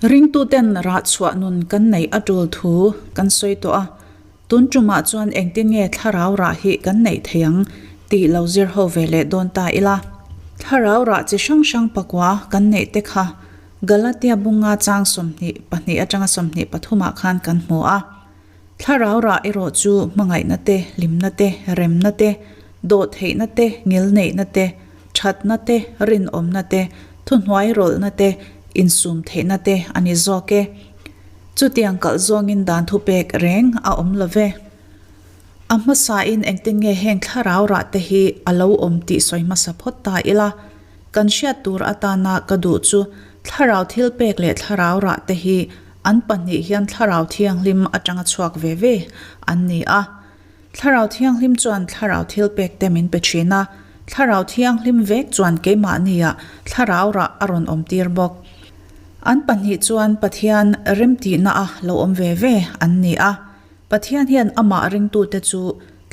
Ringtuten rah chhuah nun kan neih a tul thu kan sawi tawh a, tun tumah chuan engtin nge thlarau rah hi kan neih thei ang tih lo zir ho ve leh dawn ta ila. Thlarau rah chi hrang hrang pakua kan neih te kha Galatia bunga chang 22 atanga 23 ah khan kan hmu a. Thlarau rah erawh chu hmangaihna te, hlimna te, remna te, dawhtheihna te, ngilneihna te, thatna te, rinawmna te, thuhnuai rawlhna te, insumtheihna te a ni zawk e. Chutiang kalh zawngin dan thupek reng a awm lo ve. A hmasain engtin nge heng thlarau rah te hi a lo awm tih sawi hmasa phawt ta ila, kan hriat tur atana ka duh chu thlarau thilpek leh thlarau rah te hi An pahnih hian Thlarau Thianghlim atanga chhuak ve ve an ni a. Thlarau Thianghlim chuan Thlarau thilpek te min pe thin a, Thlarau Thianghlim vek chuan keimahnia Thlarau rah a rawn awm tir bawk. An pahnih chuan Pathian remtihna a lo awm ve ve an ni a. Pathian hian amah ringtute chu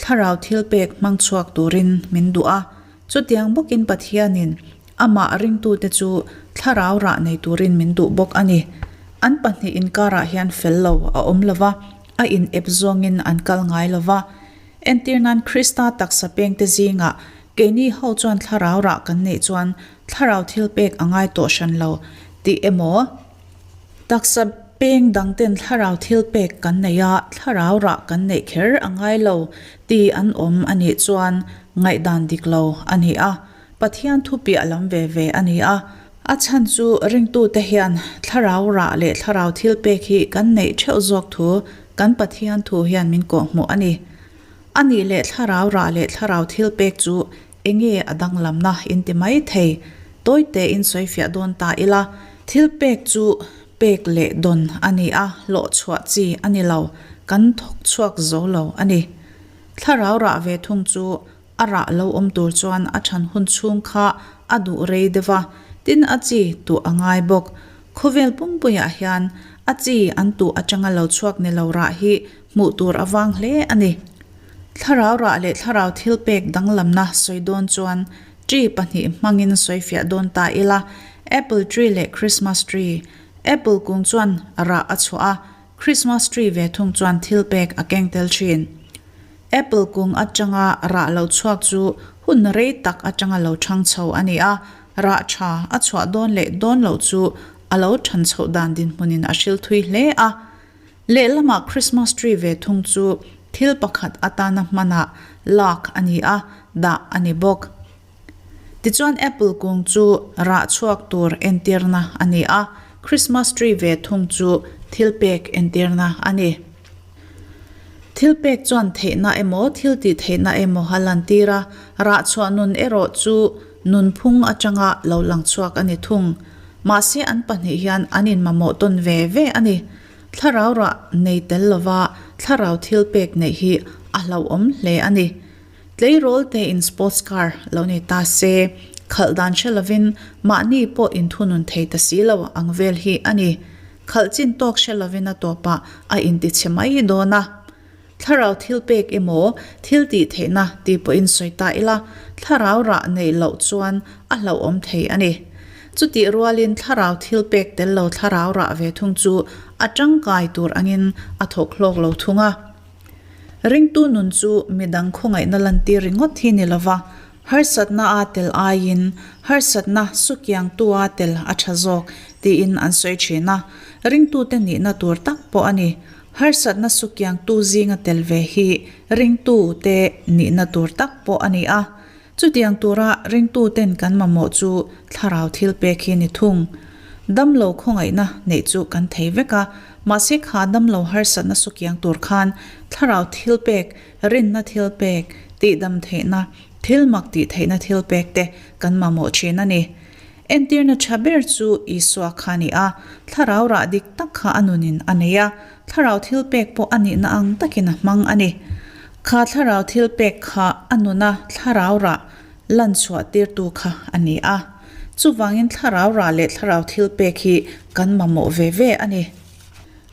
Thlarau thilpek hmang chhuak turin min duh a. Chutiang bawkin Pathianin amah ringtute chu thlarau rah nei turin min duh bawk a ni. An pahnih inkarah hian fel lo a awm lo va, a in ep zawngin an kal ngai lo va. Entir nan Krista taksa pengte zingah keini ho chuan thlarau rah kan neih chuan thlarau thil pek a ngai tawh hran lo tih emaw, Taksa peng dangten thlarau thil pek kan nei a, thlarau rah kan neih kher a ngai lo ti an awm a nih chuan ngaihdan dik lo a ni a, Pathian thu piah lam ve ve a ni a. A chhan chu ringtute hian thlarau rah leh thlarau thil pek hi kan neih theuh zawk thu kan Pathian thu hian min kawhhmuh a ni. A nih leh thlarau rah leh thlarau thil pek chu Enge a danglamna in ti mai thei? Tawi tein sawifiah dawn ta ila, thil pek chu pek leh dawn a ni a, hlawh chhuah chi a ni lo, kan thawk chhuak zo lo a ni. Thlarau rah ve thung chu a rah lo awm tur chuan a than hun chhung kha a duh rei deuh a, tin a chi tuh a ngai bawk. Khawvel pumpuiah hian a chi an tuh atanga lo chhuak ni lo rah hi hmuh tur a vang hle a ni. Thlarau rah leh thlarau thil pek danglamna sawi dawn chuan tree pahnih hmangin sawifiah dawn ta ila, Apple tree leh Christmas tree. Apple kung chuan rah a chhuah a, Christmas tree ve thung chuan thil pek a keng tel thin. Apple kung atanga rah lo chhuak chu hun rei tak atanga lo thang chho a ni a, rah tha a chhuah dawn leh dawn loh chu a lo than chhoh dan dinhmunin a hril thui hle a. Lehlamah Christmas tree ve thung chu thil pakhat atana hmanah lak a ni a, dah a ni bawk. Tichuan apple kung chu rah chhuak tur entirna a ni a, Christmas tree ve thung chu thil pek entirna a ni. Thil pek chuan theihna emaw thil tih theihna emaw a lantir a, rah chhuah nun erawh chu nunphung atanga lo lang chhuak a ni thung. Mahse an pahnih hian an inmamawh tawn ve ve a ni. Thlarau rah nei tel lova thlarau thil pek neih hi a hlauhawm hle a ni. Tleirawl tein sports car lo nei ta se, khalh dan hre lovin mahni pawh inthunun thei ta si lo ang vel hi a ni. Khalh chin tawk hre lovin a tawpah a intichhe mai dawn a. Thlarau thil pek emaw, thil tih theihna tih pawhin sawi ta ila, thlarau rah neih loh chuan a hlauhawm thei a ni. Chutih rualin thlarau thil pek tel lo thlarau rah ve thung chu a tangkai tur angin a thawk hlawk lo thung a. Ringtu nun chu midang khawngaihna lantir ringawt hi ni lova, harsatna a tel aiin harsatna sukiangtua tel a tha zawk tiin an sawi thin a, ringtute nihna tur tak pawh a ni. Harsatna sukiangtu zinga tel ve hi ringtu te nihna tur tak pawh a ni a. Chutiang tura ringtu ten kan mamawh chu thlarau thil pek hi ni thung. Damlo khawngaihna neih chu kan thei vek a, mahse kha damlo harsatna sukiang tur khan thlarau thil pek, rinna thil pek, tihdam theihna, thil mak tih theihna thil pek te kan mamawh thin a ni. Entirna tha ber chu Isua kha a ni a, thlarau rah dik tak kha a nunin a nei a, thlarau thil pek pawh a nihna ang takin a hmang a ni. Kha thlarau thil pek kha a nuna thlarau rah lan chhuah tirtu kha a ni a. Chuvangin thlarau rah leh thlarau thil pek hi kan mamawh ve ve a ni.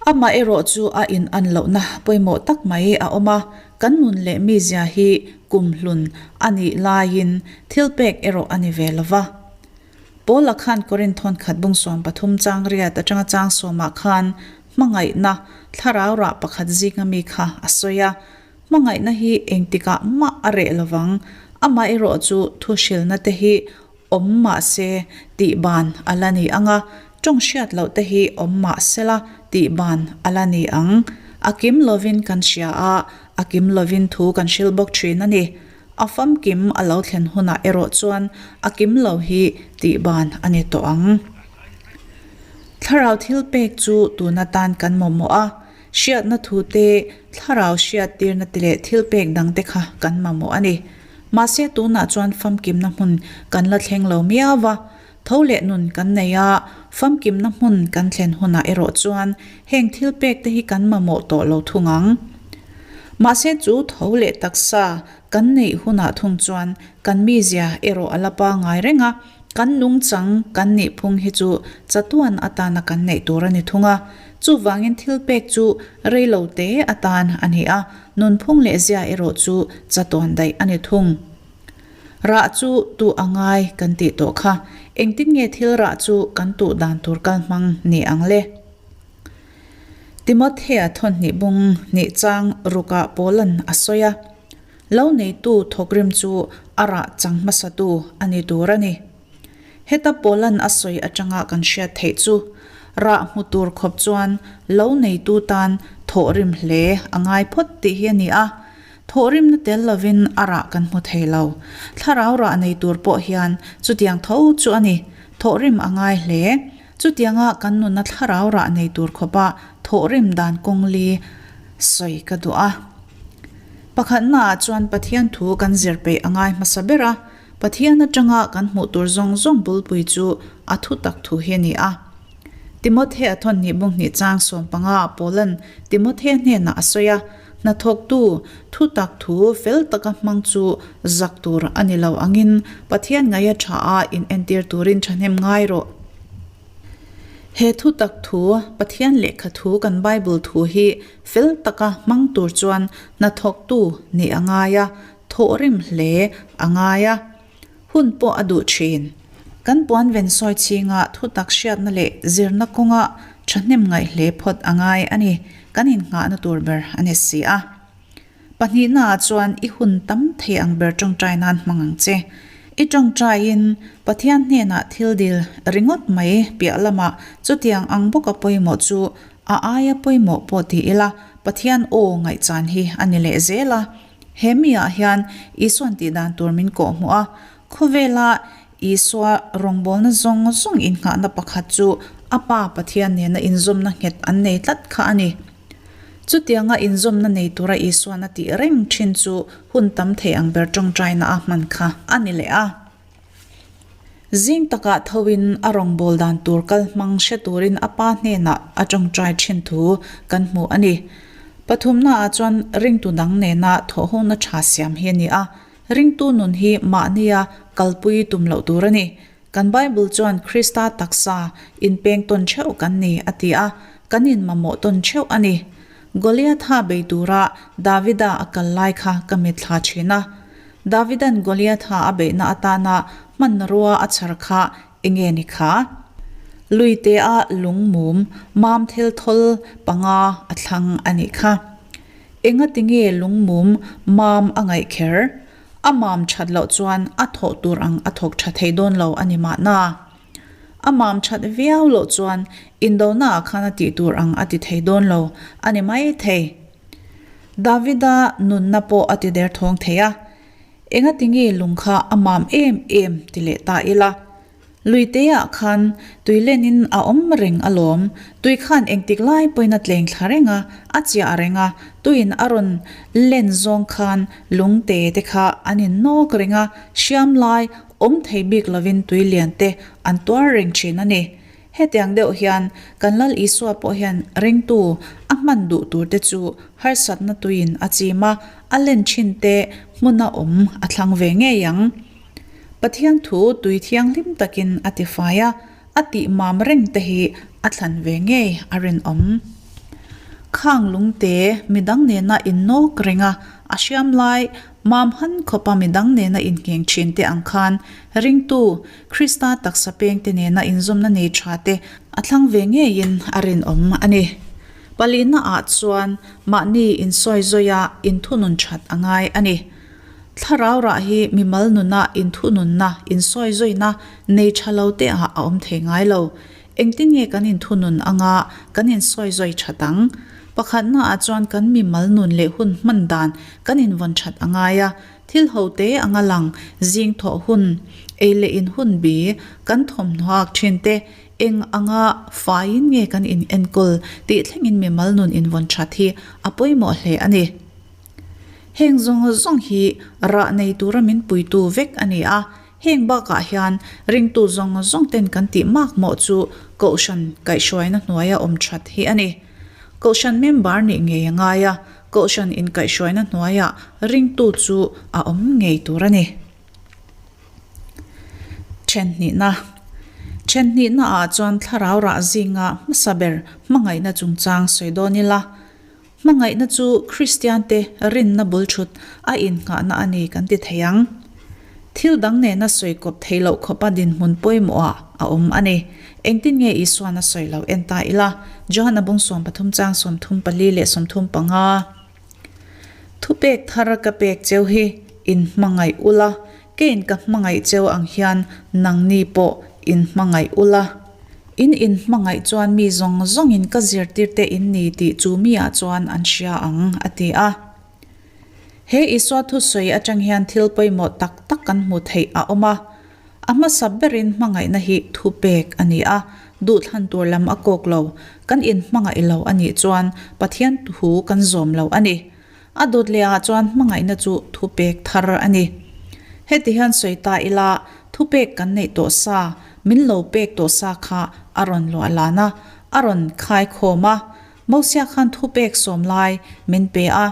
Amah erawh chu a in an lohna pawimawh tak mai a awm a, kan nun leh mizia hi kum hlun a nih laiin thil pek erawh a ni ve lo va. Paula khan Korinth thawnkhat bung 13 chang riat atanga chang sawmah khan hmangaihna thlarau rah pakhat zinga mi kha a sawi a. Hmangaihna hi engtikah mah a reh lovang, amaherawh chu thu hrilna te hi awm mah se tih ban a la ni ang a, tawng hriat loh te hi awm mah sela tih ban a la ni ang. A kim lovin kan hria a, a kim lovin thu kan hril bawk thin a ni. A famkim a lo thlen hunah erawh chuan a kim lo hi tih ban a ni tawh ang. Thlarau thil pek chu tun atan kan mamawh a, hriatna thu te, thlarau hriattirna te leh thil pek dang te kha kan mamawh a ni. Mahse tunah chuan famkimna hmun kan la thleng lo miau va, tho leh nun kan nei a, famkimna hmun kan thlen hunah erawh chuan heng thil pek te hi kan mamawh tawh lo thung ang. Mahse chu tho leh taksa kan neih hunah thung chuan kan mizia erawh a la pangai reng a, kan nungchang kan nih phung hi chu chatuan atana kan neih tur a ni thung a. Chuvangin thil pek chu rei lo te atan a ni a, nunphung leh zia erawh chu chatuan daih a ni thung. Rah chu tuh a ngai kan tih tawh kha, engtin nge thil rah chu kan tuh dan tur kal hmang ni ang le? Timothea thawnhnih bung hnih chang rukah Paulan a sawi a, Lo neitu thawkrim chu a rah chang hmasatu a ni tur a ni. Heta Paulan a sawi atanga kan hriat theih chu, rah hmu tur khawp chuan lo neitu tan thawhrim hle a ngai phawt tih hi a ni a. Thawhrimna tel lovin a rah kan hmu thei lo. Thlarau rah nei tur pawh hian chutiang tho chu a ni. Thawhrim a ngai hle. Chutianga kan nuna thlarau rah nei tur khawpa thawhrim dan kawng li sawi ka duh a. Pakhatnaah chuan Pathian thu kan zir peih a ngai hmasa ber a. Pathian atanga kan hmuh tur zawng zawng bulpui chu a thu tak thu hi a ni a. Timothea thawnhnih bunghnih chang 15 ah Paulan Timothea hnenah a sawi a, Hnathawktu, thu tak thu fel taka hmang chu zak tur a ni lo angin Pathian ngaia tha a inentir turin thahnem ngai rawh. He thu tak thu, Pathian lehkha thu kan Bible thu hi fel taka hmang tur chuan hnathawktu nih a ngai a, Thawhrim hle a ngai a, hun pawh a duh thin. Kan puan ven sawi chhinga thutak hriatna leh zirna kawnga thahnem ngaih hle phawt a ngai a ni, kan innghahna tur ber a ni si a. Pahnihnaah chuan i hun tam thei ang ber tawngtai nan hmang ang che. I tawngtaiin Pathian hnenah thil dil ringawt mai piah lamah chutiang ang bawka pawimawh chu a aia pawimawh pawh ti ila Pathian aw ngaihchan hi a ni leh zel a. He miah hian Isua'n tih dan tur min kawh hmuh a, khawvela Isua rawngbawlna zawng zawng innghahna pakhat chu a Pa Pathian nena inzawmna nghet an nei tlat kha a ni. Chutianga inzawmna nei tura Isua'n a tih reng thin chu hun tam thei ang ber tawngtaina a hman kha a ni leh a. Zing takah thoin a rawngbâwl dan tur kal hmang hre turin a pa hnenah a tawngtai thin thu kan hmu a ni. Pathumnaah chuan ringtu dang nena thawhhona tha siam hi a ni a, ringtu nun hi mahnia kalpui tum loh tur a ni. Kan Bible chuan Krista taksa inpeng tawn theuh kan ni a ti a, kan inmamawh tawn theuh a ni. Goliatha bei tura Davida a kal lai kha ka mitthla thin a. Davidan Goliatha a beihna atana hmanrua a chhar kha enge ni kha? Luitea lung mum mam thil thawl panga a thlang a nih kha. Enga tinge lung mum mam a ngaih kher? A mam that loh chuan a thawh tur ang a thawk tha thei dawn lo a ni mahna. A mam that viau loh chuan indonaah khan a tih tur ang a ti thei dawn lo a ni mai thei. Davida nunna pawh a ti der thawng thei a, Engati nge lung kha a mam em em ti leh ta ila. Luiteah khan tui lenin a awm reng alawm, tui khan engtik lai pawhin a tleng thla reng a, a chiah reng a, tuiin a rawn len zawng khan lungte te kha an innawk reng a, hriam lai awm thei bik lovin tui lian te an tuar reng thin a ni. Hetiang deuh hian kan Lal Isua pawh hian ringtu a hman duh tur te chu harsatna tuiin a chim a, a len thin te hmuna awm a thlang ve ngei ang. Pathian thu tui thianghlim takin a tifai a, a tih mam reng te hi a thlan ve ngei a rinawm. Khang lungte midang nena innawk renga a hriam lai. Mam han khawpa midang nena inngheng thin te ang khan ringtu Krista taksa pengte nena inzawmna nei tha te a thlang ve ngeiin a rinawm a ni. Palina ah chuan mahni insawi zawia inthunun that a ngai a ni. Thlarau rah hi mimal nuna inthununna, insawi zawina nei tha lo te ah a awm thei ngai lo. Engtin nge kan inthunun anga kan insawi zawi that ang? Pakhatna ah chuan kan mimal nun leh hun hman dan kan invawn that a ngai a. Thil ho te anga lang, zing thawh hun, ei leh in hun bi, kan thawmhnaw ak thin te, eng anga faiin nge kan in enkawl tih thlengin mimal nun invawn that hi a pawimawh hle a ni. Heng zawng zawng hi rah nei tura min puitu vek a ni a, heng bakah hian ringtu zawng zawng ten kan tih mak mawh chu Kohhran kaihhruaina hnuaia awm that hi a ni. Kohhran member nih ngei a ngai a, Kohhran inkaihhruaina hnuaiah ringtu chu a awm ngei tur a ni. Thenhnihna Thenhnihna ah chuan thlarau rah zinga hmasa ber hmangaihna chungchang sawi dawn ila, Hmangaihna chu Kristiante rinna bul thut a innghahna a ni kan ti thei ang. Thil dang nena sawi kawp thei loh khawpa dinhmun pawimawhah a awm a ni. Engtin nge Isuan a sawi lo en ta ila? Johana bung 13 chang 34 leh 35. Thupek thar ka pek cheu hi inhmangaih ula, keiin ka hmangaih cheu ang hian nangni pawh inhmangaih ula. In inhmangaih chuan mi zawng zawngin ka zirtirte in ni tih chu miah chuan an hria ang, a ti a. He Isua thusawi atang hian thil pawimawh tak tak kan hmuh theih a awm a. A hmasa berin hmangaihna hi thupek a ni a, duhthlan tur lam a kawk lo. Kan inhmangaih lo a nih chuan Pathian thu kan zawm lo a ni. A dawt leh ah chuan hmangaihna chu thupek thar a ni. Heti hian sawi ta ila, thupek kan neih tawh sa, min lo pek tawh sa kha a rawn luah lan a, a rawn khaikhawm a. Mosia khan thupek 10 lai min pe a,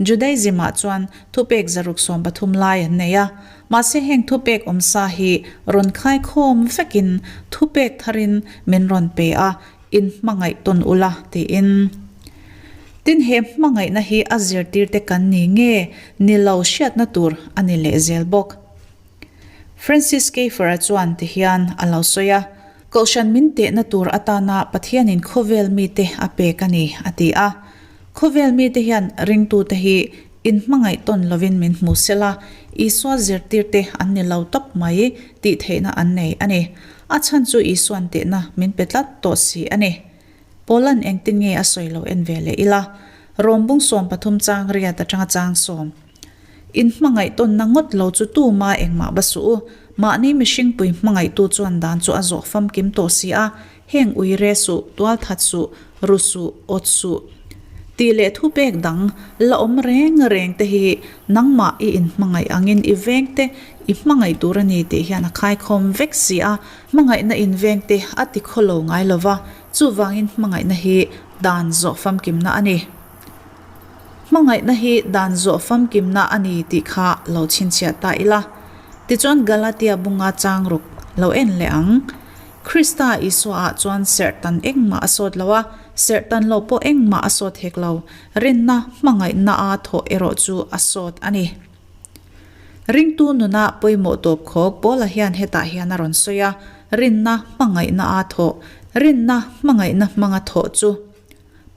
Judaism ah chuan thupek 113 lai an nei a. Mahse heng thupek awm sa hi rawn khaikhawm vekin thupek tharin min rawn pe a, in hmangaih tawn ula tiin. Tin he hmangaihna hi a zirtirte kan ni nge ni lo hriatna tur a ni leh zel bawk. Francis Schaeffer-a chuan tihian a lo sawi a, Kohhran min tehna tur atana Pathianin khawvel mite a pek a ni, a ti a. Khawvel mite hian ringtute hi inhmangaih tawn lovin min hmu sela, Isua zirtirte an ni lo tawp mai tih theihna an nei a ni. A chhan chu Isuan tehna min pe tlat tawh si a ni. Paula'n engtin nge a sawi lo en ve leh ila, Rom bung 13 chang riat atanga chang 10. Inhmangaih tawnna ngawt lo chu tuma engmah va suh u. Mahni mihringpui hmangaihtu chuan dan chu a zawh famkim tawh si a, heng ui re suh, tual that suh, ru suh, awt suh tih leh thupek dang la awm reng reng te hi nangmah i inhmangaih angin i veng te i hmangaih tur a ni tih hian a khaikhawm vek si a, hmangaihna inveng te a ti khawlo ngai lo va, chuvangin hmangaihna hi dan zawh famkimna a ni. Hmangaihna hi dan zawh famkimna a ni tih kha lo chhinchhiah ta ila. Tichuan Galatia bunga chang ruk lo en leh ang. Krista Isua ah chuan serhtan engmah a sawt lo a, serhtan lo pawh engmah a sawt hek lo. Rinna hmangaihna a thawh erawh chu a sawt a ni. Ringtu nuna pawimawh tawp khawk Paula hian hetah hian a rawn sawi a, rinna hmangaihna a thawh, rinna hmangaihna hmanga thawh chu.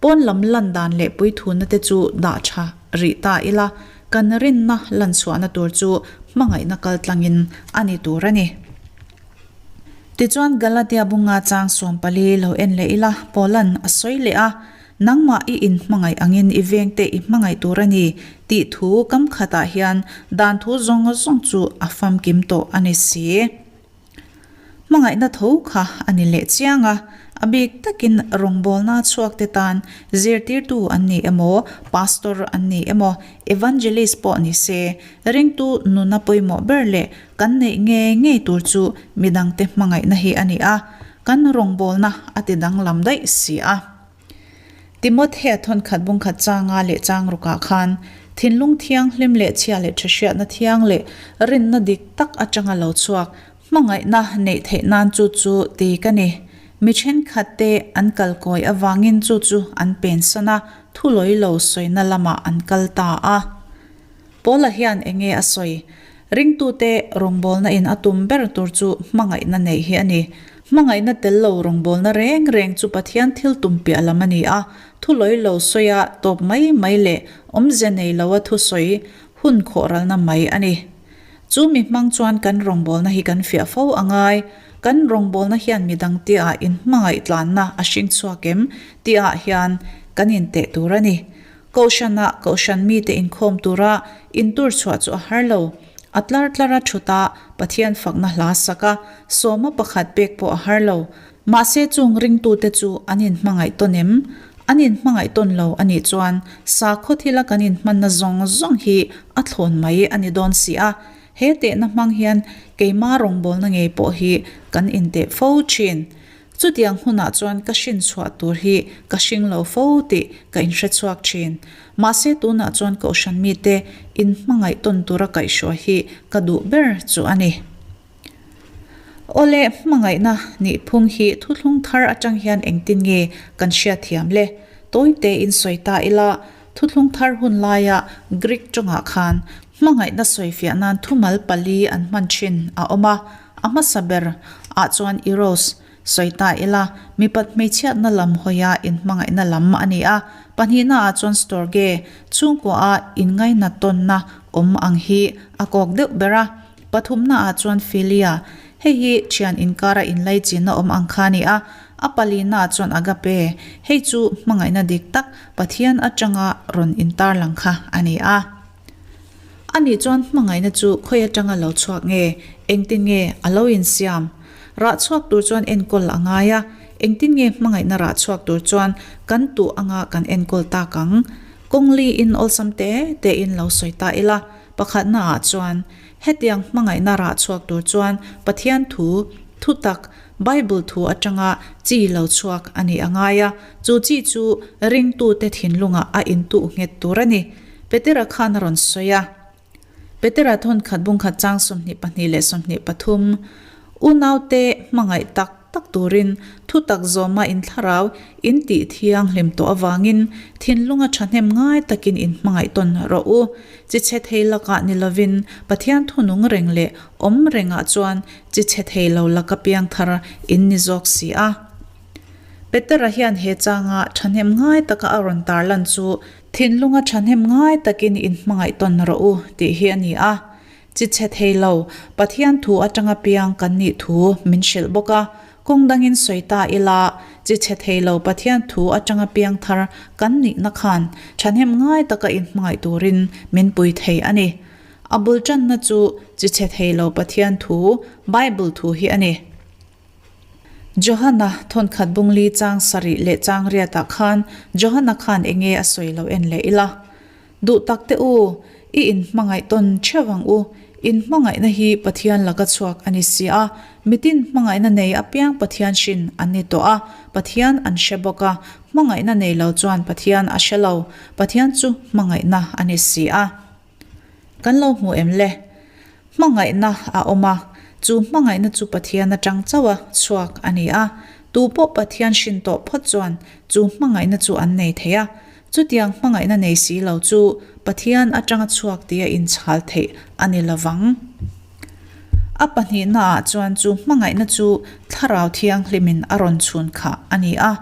Pawn lam lan dan leh puithuna te chu dah tha rih ta ila, kan rinna lan chhuahna tur chu hmangaihna kal tlangin a ni tur a ni. Tichuan Galatia bunga chang 14 lo en leh ila, Paula'n a sawi leh a, Nangmah i inhmangaih angin i vengte i hmangaih tur a ni tih thu kam khatah hian dan thu zawng zawng chu a famkim tawh a ni si. Hmangaihna tho kha a ni leh chiang a, a bik takin rawngbawlna chhuakte tan zirtirtu an ni emaw, pastor an ni emaw, evangelist pawh ni se, ringtu nuna pawimawh ber leh kan neih ngei ngei tur chu midangte hmangaihna hi a ni a, kan rawngbawlna a ti danglam daih si a. Timothea thawnkhat bungkhat changa leh chang rukah khan thinlung thianghlim leh chhia leh tha hriatna thiang leh rinna dik tak atanga lo chhuak hmangaihna neih theih nan chu chu ti ka ni. Mi thenkhat te an kal kawi avangin chu chu an pensan a, thulawi lo sawina lamah an kal ta a. Paula hian enge a sawi? Ringtute rawngbawlna in a tum ber tur chu hmangaihna neih hi a ni. Hmangaihna tel lo rawngbawlna reng reng chu Pathian thil tum piah lam a ni a, thu lawi lo sawia tawp mai mai leh awmze nei loa thu sawi hun khawhralna mai a ni. Chu mi hmang chuan kan rawngbawlna hi kan fiah fo a ngai. Kan rawngbawlna hian midang tihah inhmangaih tlanna a hring chhuak em tihah hian kan inteh tur a ni. Kohhranah kohhran mite inkhawm tura intur chhuah chu a har lo. A tlar tlara thut a, Pathian fakna hla sak a, sawma pakhat pek pawh a har lo. Mahse chung ringtute chu an inhmangaih tawn em? An inhmangaih tawn lo a nih chuan sakhaw thila kan inhmanna zawng zawng hi a thlawn mai a ni dawn si a. He tehna hmang hian keima rawngbawlna ngei pawh hi kan inteh fo thin. Chutiang hunah chuan ka hrin chhuah tur hi ka hring lo fo tih ka inhre chhuak thin. Mahse tunah chuan kohhran mite inhmangaih tawn tura kaihhruai hi ka duh ber chu a ni. Awle, hmangaihna nih phung hi thuthlung thar atang hian engtin nge kan hriatthiam le? Tawi tein sawi ta ila, thuthlung thar hun laia Greek tawngah khan hmangaihna sawifiah nan thumal pali an hman thin a awm a, A hmasa ber ah chuan Eros sawi ta ila, mipat hmeichhiatna lam hawia inhmangaihna lam a ni a. Pahnihna ah chuan Storge, chhungkua a inngainat tawnna awm ang hi a kawk deuh ber a. Pathumna ah chuan Philia, hei hi thian inkara inlaichinna awm ang kha a ni a. A palina ah chuan Agape, hei chu hmangaihna dik tak Pathian atanga rawn intarlang kha a ni a. Ani chuan hmangaihna chu khawi atanga lo chhuak nge? Engtin nge a lo insiam? Rah chhuak tur chuan enkawl a ngai a, engtin nge hmangaihna rah chhuak tur chuan kan tuh anga kan enkawl tak ang? Kawng li in awlsam te te in lo sawi ta ila, pakhatna ah chuan hetiang hmangaihna rah chhuak tur chuan Pathian thu, thutak, Bible thu atanga chi lo chhuak a nih a ngai a, chu chi chu ringtute thinlungah a intuh nghet tur a ni. Petera khan a rawn sawi a. Petera thawnkhat bungkhat chang 22 leh 23, Unaute hmangaih tak tak turin thutak zawma in thlarau in tih thianghlim tawh avangin thinlunga thahnem ngai takin in hmangaih tawn rawh u. Chi chhe thei lakah ni lovin Pathian thunung reng leh awm rengah chuan chi chhe thei lo laka piangthar in ni zawk si a. Petera hian he changa thahnem ngai taka a rawn tarlan chu Thinlunga thahnem ngai takin inhmangaih tawn rawh u tih hi a ni a. Chi chhe thei lo, Pathian thu atanga piang kan nih thu min hrilh bawk a. Kawng dangin sawi ta ila, chi chhe thei lo Pathian thu atanga piang thar kan nihna khan thahnem ngai taka inhmangaih turin min pui thei a ni. A bul tanna chu chi chhe thei lo Pathian thu, Bible thu hi a ni. Johana thawnkhat bungli chang sarih leh chang riatah khan Johana khan enge a sawi lo en leh ila. Duh tak teh u, i inhmangaih tawn theuh ang u. Inhmangaihna hi Pathian laka chhuak a ni si a, mitin hmangaihna nei apiang Pathian hrin an ni tawh a, Pathian an hre bawk a, hmangaihna nei lo chuan Pathian a hre lo, Pathian chu hmangaihna a ni si a. Kan lo hmu em le? Hmangaihna a awm a, chu hmangaihna chu Pathian atang chauh a chhuak a ni a. Tu pawh Pathian hrin tawh phawt chuan chu hmangaihna chu an nei thei a. Chutiang hmangaihna nei si lo chu Pathian atanga chhuak tia inchhal theih a ni lo vang. A pahnihnaah chuan chu hmangaihna chu Thlarau Thianghlimin a rawn chhun khah a ni a.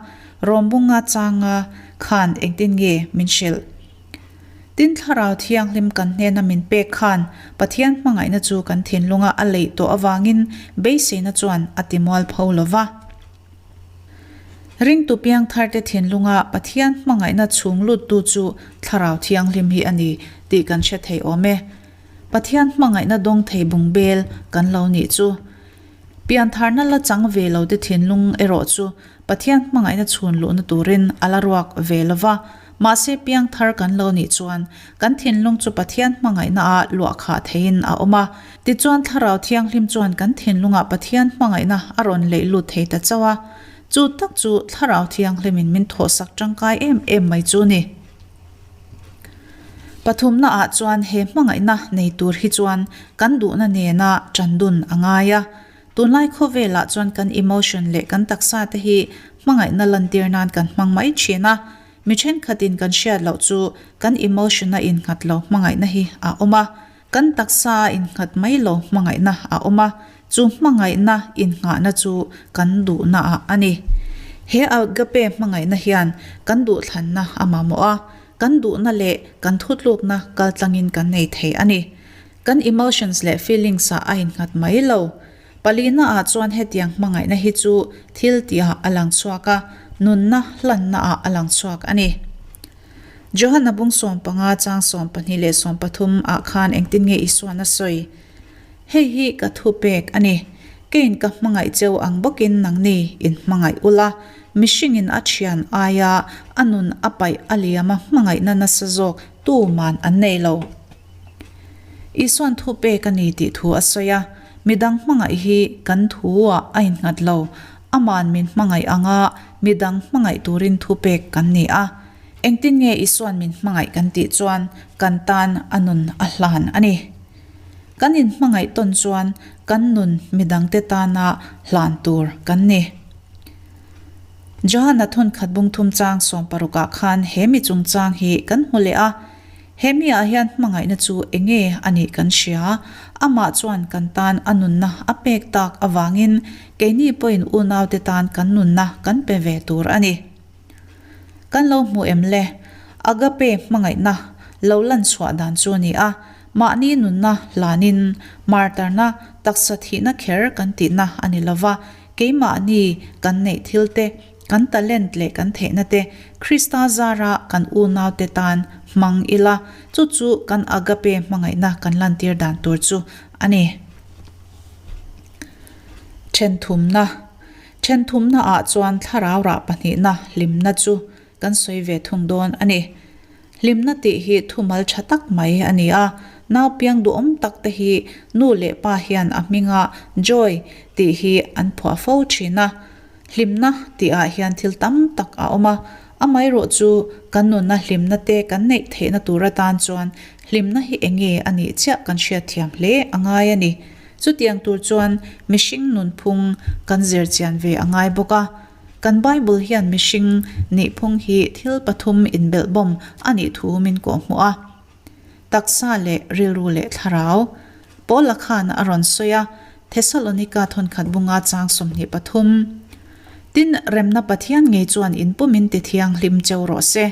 Rawmbunga changa khan engtin nge min hrilh? Tin, Thlarau Thianghlim kan hnena min pek khan Pathian hmangaihna chu kan thinlunga a leih tawh avangin beiseina chuan a ti mualpho lo va. Ringtu piangtharte thinlunga Pathian hmangaihna chhung luttu chu Thlarau Thianghlim hi a ni tih kan hre thei awm e. Pathian hmangaihna dawng thei bungbel kan lo nih chu. Piantharna la chang ve lo te thinlung erawh chu Pathian hmangaihna chhun luhna turin a la ruak ve lo va, mahse piangthar kan lo nih chuan kan thinlung chu Pathian hmangaihna ah luah khah theiin a awm a. Tichuan Thlarau Thianghlim chuan kan thinlungah Pathian hmangaihna a rawn leih lut thei ta chauh a. Chu tak chu Thlarau Thianghlimin min thawhsak tangkai em em mai chu ni. Pathumna ah chuan he hmangaihna nei tur hi chuan kan duhna nena tan dun a ngai a. Tunlai khawvelah chuan kan emotion leh kan taksa te hi hmangaihna lantir nan kan hmang mai thin a. Mi thenkhatin kan hriat loh chu kan emotion-a innghat lo hmangaihna hi a awm a, kan taksa-a innghat mai lo hmangaihna a awm a, chu hmangaihna innghahna chu kan duhnaah a ni. He agape hmangaihna hian kan duhthlanna a mamawh a, kan duhna leh kan thutlukna kaltlangin kan nei thei a ni. Kan emotions leh feelings-ah a innghat mai lo. Palina ah chuan hetiang hmangaihna hi chu thil tihah a lang chhuak a, nunna hlanna ah a lang chhuak a ni. Johana bung 15 chang 12 leh 13 ah khan engtin nge Isuan a sawi? Hei hi ka thu pek a ni. Keiin ka hmangaih cheu ang bawkin nangni in hmangaih ula, mihringin a thian aia a nun a paih a liama hmangaihna nasa zawk tuman an nei lo. Isuan thu pek a ni tih thu a sawi a, midang hmangaih hi kan thu-ah a innghat lo, ama'n min hmangaih anga midang hmangaih turin thu pek kan ni a. Engtin nge Isuan min hmangaih kan tih chuan kan tan a nun a hlan a ni. Kan inhmangaih tawn chuan kan nun midangte tana hlan tur kan ni. Johana thawnkhat bungthum chang sawmparukah khan he mi chungchang hi kan hmu leh a. He mi ah hian hmangaihna chu enge a nih kan hria, amah chuan kan tan a nunna a pek tak avangin keini pawhin unaute tan kan nunna kan pe ve tur a ni. Kan lo hmu em le? Agape hmangaihna lo lan chhuah dan chu a ni a, mahni nunna hlanin martarna taksa thihna kher kan tihna a ni lova, keimahni kan neih thilte, Kan talent leh kan theihna te Krista zara kan unaute tan hmang ila, chu chu kan agape hmangaihna kan lantir dan tur chu a ni. Thenthumna, Thenthumna ah chuan thlarau rah pahnihna hlimna chu kan sawi ve thung dawn a ni. Hlimna tih hi thumal tha tak mai a ni a, nau piang duhawm tak te hi nu leh pa hian a hminga Joy tih hi an phuah fo thin a. Hlimna tih ah hian thil tam tak a awm a, amaherawh chu kan nunna hlimna te kan neih theihna tur atan chuan hlimna hi enge a nih chiah kan hriatthiam hle a ngai a ni. Chutiang tur chuan mihring nunphung kan zir chian ve a ngai bawk a. Kan Bible hian mihring nihphung hi thil pathum inbelhbawm a nih thu min kawhhmuh a. Taksa leh rilru leh thlarau. Paula khan a rawn sawi a, Thesalonika thawnkhat bunga chang 23. Tin, remna Pathian ngei chuan in pumin ti thianghlim cheu rawh se.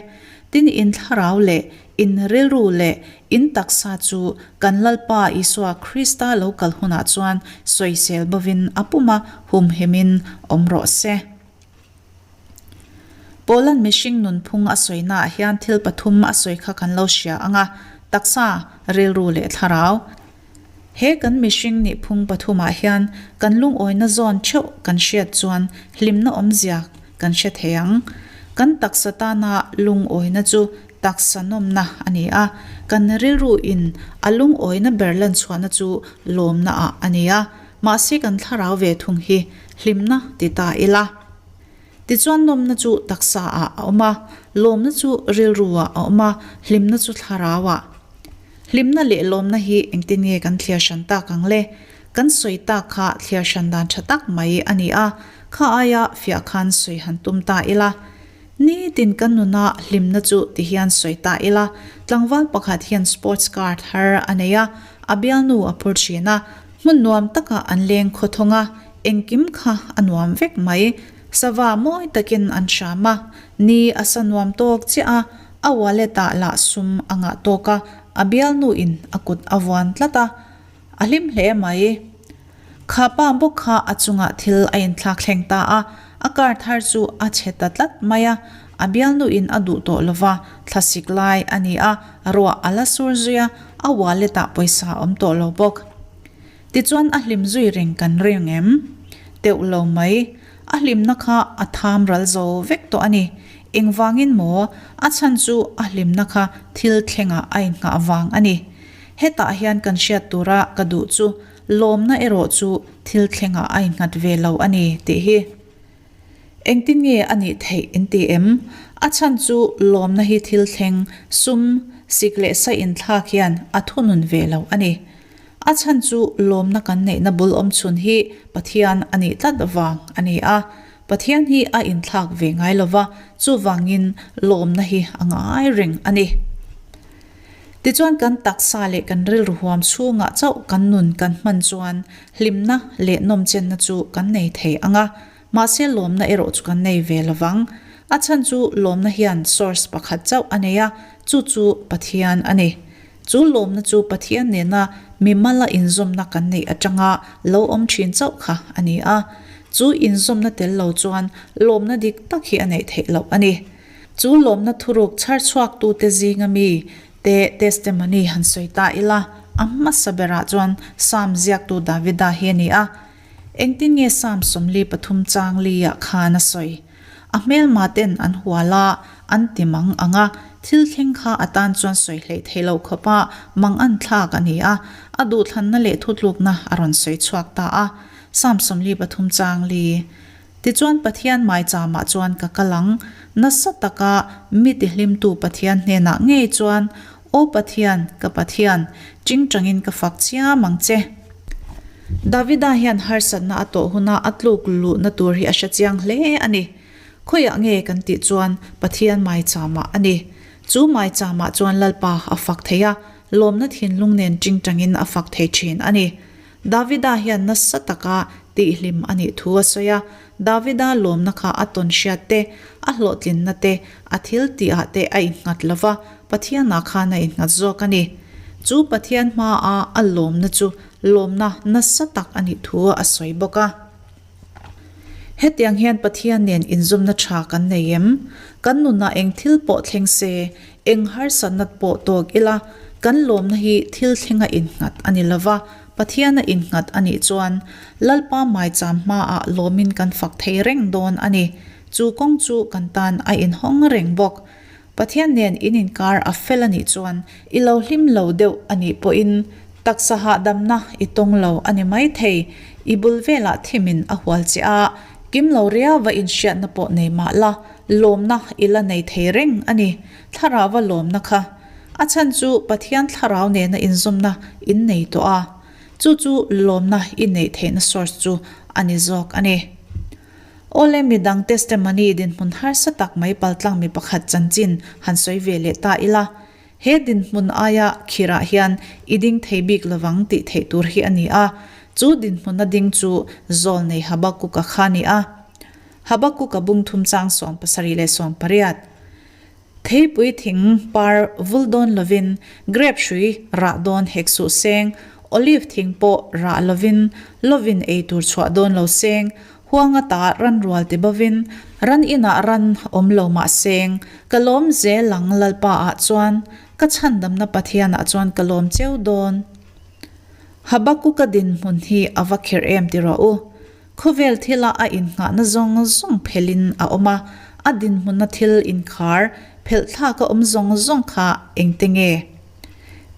Tin, in thlarau leh in rilru leh in taksa chu kan Lalpa Isua Krista lo kal hunah chuan sawisel bovin a puma humhimin awm rawh se. Paula'n mihring nunphung a sawinaah hian thil pathum a sawi kha kan lo hria ang a, taksa, rilru leh thlarau. He kan mihring nihphung pathumah hian kan lungawina zawn theuh kan hriat chuan hlimna awmzia kan hre thei ang. Kan taksa tana lungawina chu taksa nawmna a ni a, kan rilru in a lungawina ber lanchhuahna chu lawmna ah a ni a. Mahse kan thlarau ve thung hi hlimna ti ta ila. Tichuan nawmna chu taksa ah a awm a, lawmna chu rilru ah a awm a, hlimna chu thlarau ah. Hlimna leh lawmna hi engtin nge kan thliar hran tak ang le? Kan sawi tak kha thliar hran dan tha tak mai a ni a, kha aia fiah khan sawi han tum ta ila. Nitin kan nuna hlimna chu ti hian sawi ta ila, tlangval pakhat hian sports car thar a nei a, a bialnu a phur thin a, Hmun nuam takah an leng khawthawng a, engkim kha a nuam vek mai. Sava mawi takin an hram a, ni a sa nuam tawk chiah a, a wallet ah lah sum a ngah tawk a, a bialnuin a kut a vuan tlat a, a hlim hle mai. Kha pa bawk kha a chungah thil a inthlak thleng ta a, a car thar chu a chhe ta tlat mai a, a bialnuin a duh tawh lova, thlasik lai a ni a, ruah a la sur zui a, a wallet ah pawisa a awm tawh lo bawk. Tichuan a hlim zui reng kan ring em? Teuh lo mai. A hlimna kha a tham ral zo vek tawh a ni. Engvangin maw? A chhan chu a hlimna kha thil thlengah a innghah vang a ni. Hetah hian kan hriat tura ka duh chu lawmna erawh chu thil thlengah a innghat ve lo a ni tih hi. Engtin nge a nih theih in ti em? A chhan chu lawmna hi thil thleng, sum, sik leh sa inthlak hian a thunun ve lo a ni. A chhan chu lawmna kan neihna bul awm chhun hi Pathian a nih tlat vang a ni a. Pathian hi a inthlak ve ngai lo va, chuvangin lawmna hi a ngai reng a ni. Tichuan kan taksa leh kan rilru huam chhungah chauh kan nun kan hman chuan hlimna leh nawmchenna chu kan nei thei ang a, mahse lawmna erawh chu kan nei ve lo vang. A chhan chu lawmna hian source pakhat chauh a nei a, chu chu Pathian a ni. Chu lawmna chu Pathian nena mimala inzawmna kan neih atanga lo awm thin chauh kha a ni a. Chu inzawmna tel lo chuan lawmna dik tak hi a neih theih loh a ni. Chu lawmna thuruk chhar chhuaktute zinga mi te testimony han sawi ta ila, a hmasa berah chuan Psalm ziaktu Davida hi a ni a. Engtin nge Psalm 43 chang liah khan a sawi? A hmelma ten an hual a, an ti mang ang a, thil thleng kha a tan chuan sawi hleih theih loh khawp a mang an thlak a ni a, a duhthlanna leh thutlukna a rawn sawi chhuak ta a. Psalm 43 chang li. Tichuan Pathian maicham-ah chuan ka kal ang. Nasa taka mi tihlimtu Pathian hnenah ngei chuan, Aw Pathian, ka Pathian, chingchangin ka fak chiam ang che. Davida hian harsatna a tawh huna a tluk luhna tur hi a hre chiang hle a ni. Khawiah nge kan tih chuan Pathian maicham-ah a ni. Chu maicham-ah chuan Lalpa a fak thei a, lawmna thinlung nen chingchangin a fak thei thin a ni. Davida hian nasa taka tihhlim a nih thu a sawi a, Davida lawmna kha a tawn hriat te, a hlawhtlinna te, a thil tihah te a innghat lo va, Pathianah khan a innghat zawk a ni. Chu Pathian hmaa a lawmna chu lawmna nasa tak a nih thu a sawi bawk a. Hetiang hian Pathian nen inzawmna tha kan nei em? Kan nunah eng thil pawh thleng se, eng harsatna pawh tawk ila, kan lawmna hi thil thlenga innghat a ni lova, Pathiana innghat a nih chuan Lalpa maicham hmaah lawmin kan fak thei reng dawn a ni. Chu kawng chu kan tan a inhawng reng bawk. Pathian nen in inkar a fel a nih chuan i lo hlim lo deuh a nih pawhin taksa hahdamna i tawng lo a ni mai thei. I bul velah thimin a hual che a, kim lo riauva inhriatna pawh nei mah la, lawmna i la nei thei reng a ni. Thlarauva lawmna kha a chhan chu Pathian thlarau nena inzawmna in nei tawh a, chu chu lawmna i neih theihna source chu a ni zawk a ni. Awle midang testimony dinhmun harsa tak mai paltlang mi pakhat chanchin han sawi ve leh ta ila, he dinhmun aia khirah hian i ding thei bik lovang tih theih tur hi a ni a, chu dinhmuna ding chu Zawlnei Habakuka kha a ni a. Habakuka bung thum chang 70 leh 80. Theipui thing par vul dawn lovin, grape hrui rah dawn hek suh seng, olive thing pawh rah lovin, lovin ei tur chhuah dawn lo seng, huanga ta ran rual ti bovin, ran inah ran awm lo mah seng, ka lawm zel ang Lalpa ah chuan, ka chhandamna Pathian ah chuan ka lawm cheu dawn. Habakuka dinhmun hi a va khirh em ti rawh u. Khawvel thila a innghahna zawng zawng phelhin a awm a, a dinhmuna thil inkhar phelh thlak a awm zawng zawng kha engte nge?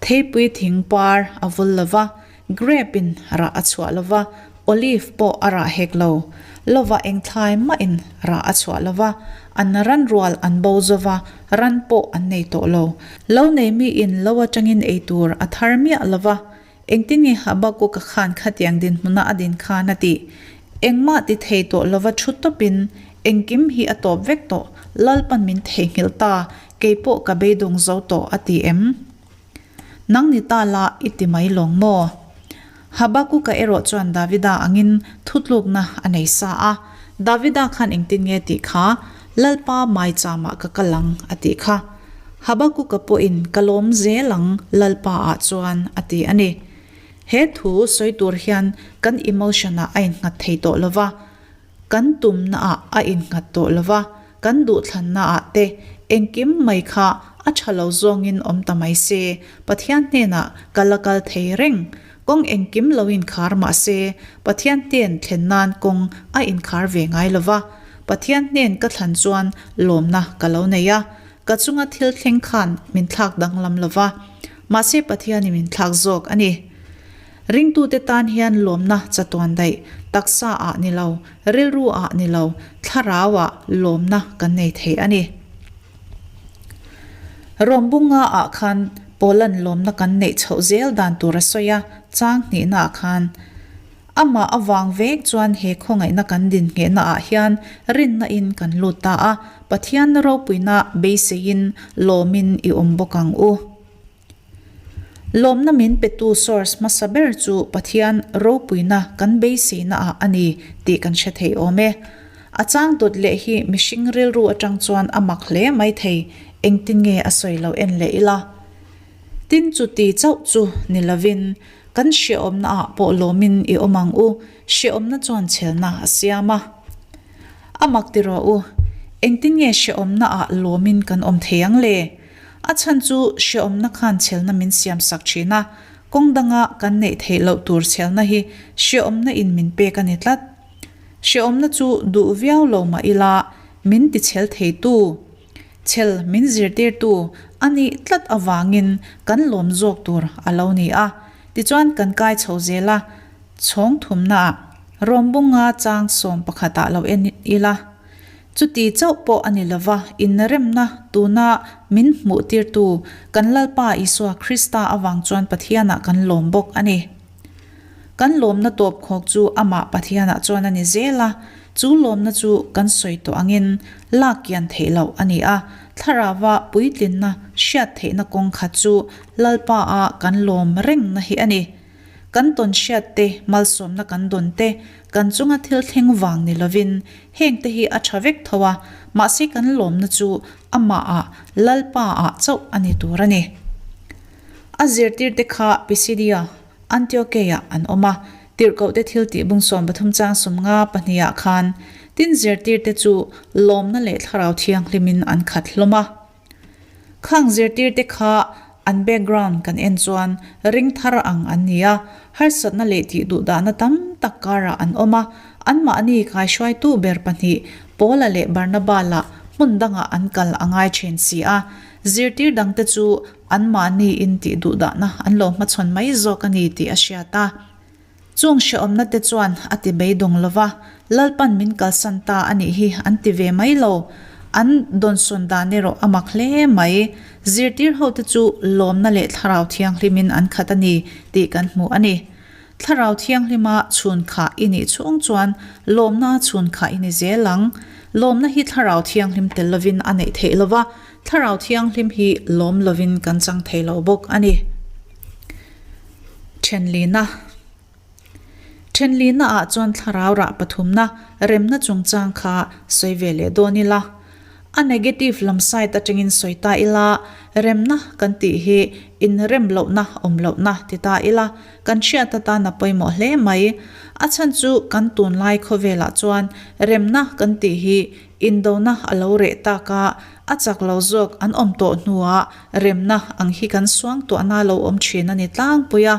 Theipui thing par a vul lo va, grape in rah a chhuah lo va, olive pawh a rah hek lo. Lova eng thlai mahin rah a chhuah lo va, an ran rual an bo zo va, ran pawh an nei tawh lo. Lo nei miin lo atangin ei tur a thar miah lo va, Engtin nge Habakuka khan khatiang dinhmuna a din khan a tih? Engmah ti thei tawh lova thu tawpin, Engkim hi a tawp vek tawh, Lalpan min theihnghilh ta, kei pawh ka beidawng zo tawh a ti em? Nang ni ta la i ti mai lawng maw? Habakuka erawh chuan Davida angin thutlukna a nei sa a. Davida khan engtin nge tih kha? Lalpa maicham ah ka kal ang a tih kha. Habakuka pawhin ka lawm zel ang Lalpa ah chuan a ti a ni. He thu sawi tur hian kan emotion ah a innghat thei tawh lo va, kan tumna ah a innghat tawh lo va, kan duhthlanna ah te engkim mai kha a tha lo zawngin awm ta mai se, Pathian hnenah ka la kal thei reng. Kawng engkim lo inkhar mah se, Pathian hnen thlen nan kawng a inkhar ve ngai lo va. Pathian hnen ka thlan chuan lawmna ka lo nei a, ka chunga thil thleng khan min thlak danglam lo va, mahse Pathianin min thlak zawk a ni. Ringtute tan hian lawmna chatuan daih, taksa ah ni lo, rilru ah ni lo, thlarau ah lawmna kan nei thei a ni. Rawmbunga ah khan Paula'n lawmna kan neih chhoh zel dan tur a sawi a, chang hnihna ah khan. Amah avang vek chuan he khawngaihna kan dinhnghehna ah hian rinna in kan lut ta a, Pathian ropuina beiseiin lawmin i awm bawk ang u. Lawmna min petu source hmasa ber chu Pathian ropuina kan beiseina ah a ni tih kan hre thei awm e. A chang dawt leh hi mihring rilru atang chuan a mak hle mai thei, engtin nge a sawi lo en leh ila. Tin chuti chauh chu ni lovin kan hreawmna ah pawh lawmin i awm ang u, hreawmna chuan chhelna a siam a. A mak ti rawh u, engtin nge hreawmna ah lawmin kan awm thei ang le? A chhan chu hreawmna khan chhelna min siam sak thin a, kawng danga kan neih theih loh tur chhelna hi hreawmna in min pek a ni tlat. Hreawmna chu duh viau lo mah ila min ti chhel theitu, chhel min zirtirtu a nih tlat avangin kan lawm zawk tur a lo ni a. Tichuan kan kai chho zel a, chhawng thumnaah Rawmbunga chang sawm pakhatah lo en ila. Chuti chauh pawh a ni lova, inremna tuna min hmuhtirtu kan Lalpa Isua Krista avang chuan Pathianah kan lawm bawk a ni. Kan lawmna tawpkhawk chu amah Pathianah chuan a ni zel a, chu lawmna chu kan sawi tawh angin lak kian theih loh a ni a, thlarauva puitlinna hriat theihna kawng khat chu Lalpa-a kan lawm rengna hi a ni. Kan tawn hriat te, malsawmna kan dawn te, kan chunga thil thleng vang ni lovin heng te hi a tha vek tho a, mahse kan lawmna chu amahah, Lalpa-ah chauh a ni tur a ni. A zirtirte kha Pisidia, Antiokeia an awm a, tirhkohte thil tih bung 13 chang 50 pahniha khan tin zirtirte chu lawmna leh thlarau thianghlimin an khat hlawm a. Khang zirtirte kha an background kan en chuan ring thar ang an ni a, harsatna leh tih duh dahna tam tak karah an awm a, anmahni kaihruaitu ber pahnih Paula leh Barnaba lah hmun dangah an kal a ngai thin si a, zirtir dangte chu anmahni in tih duh dahna an lo hmachhawn mai zawk a ni tih a hriat a. Chung hrehawmna te chuan a ti beidawng lo va, Lalpan min kalsan ta a nih hi an ti ve mai lo. An dawnsawn dan erawh a mak hle mai. Zirtir hote chu lawmna leh Thlarau Thianghlimin an khat a ni tih kan hmu a ni. Thlarau Thianghlima chhun khah i nih chhung chuan lawmna chhun khah i ni zel ang. Lawmna hi Thlarau Thianghlim tel lovin a neih theih lo va, Thlarau Thianghlim hi lawm lovin kan chang thei lo bawk a ni. Thenlina Thenlina ah chuan thlarau rah pathumna remna chungchang kha sawi ve leh dawn ila. A negative lam side atangin sawi ta ila, remna kan tih hi inrem lohna awm lohna ti ta ila, kan hriat atan a pawimawh hle mai. A chhan chu kan tunlai khawvelah chuan remna kan tih hi Indona a lo reh tak a, a chak lo zawk an awm tawh hnuah remna ang hi kan suangtuahna lo awm thin a ni tlangpui a.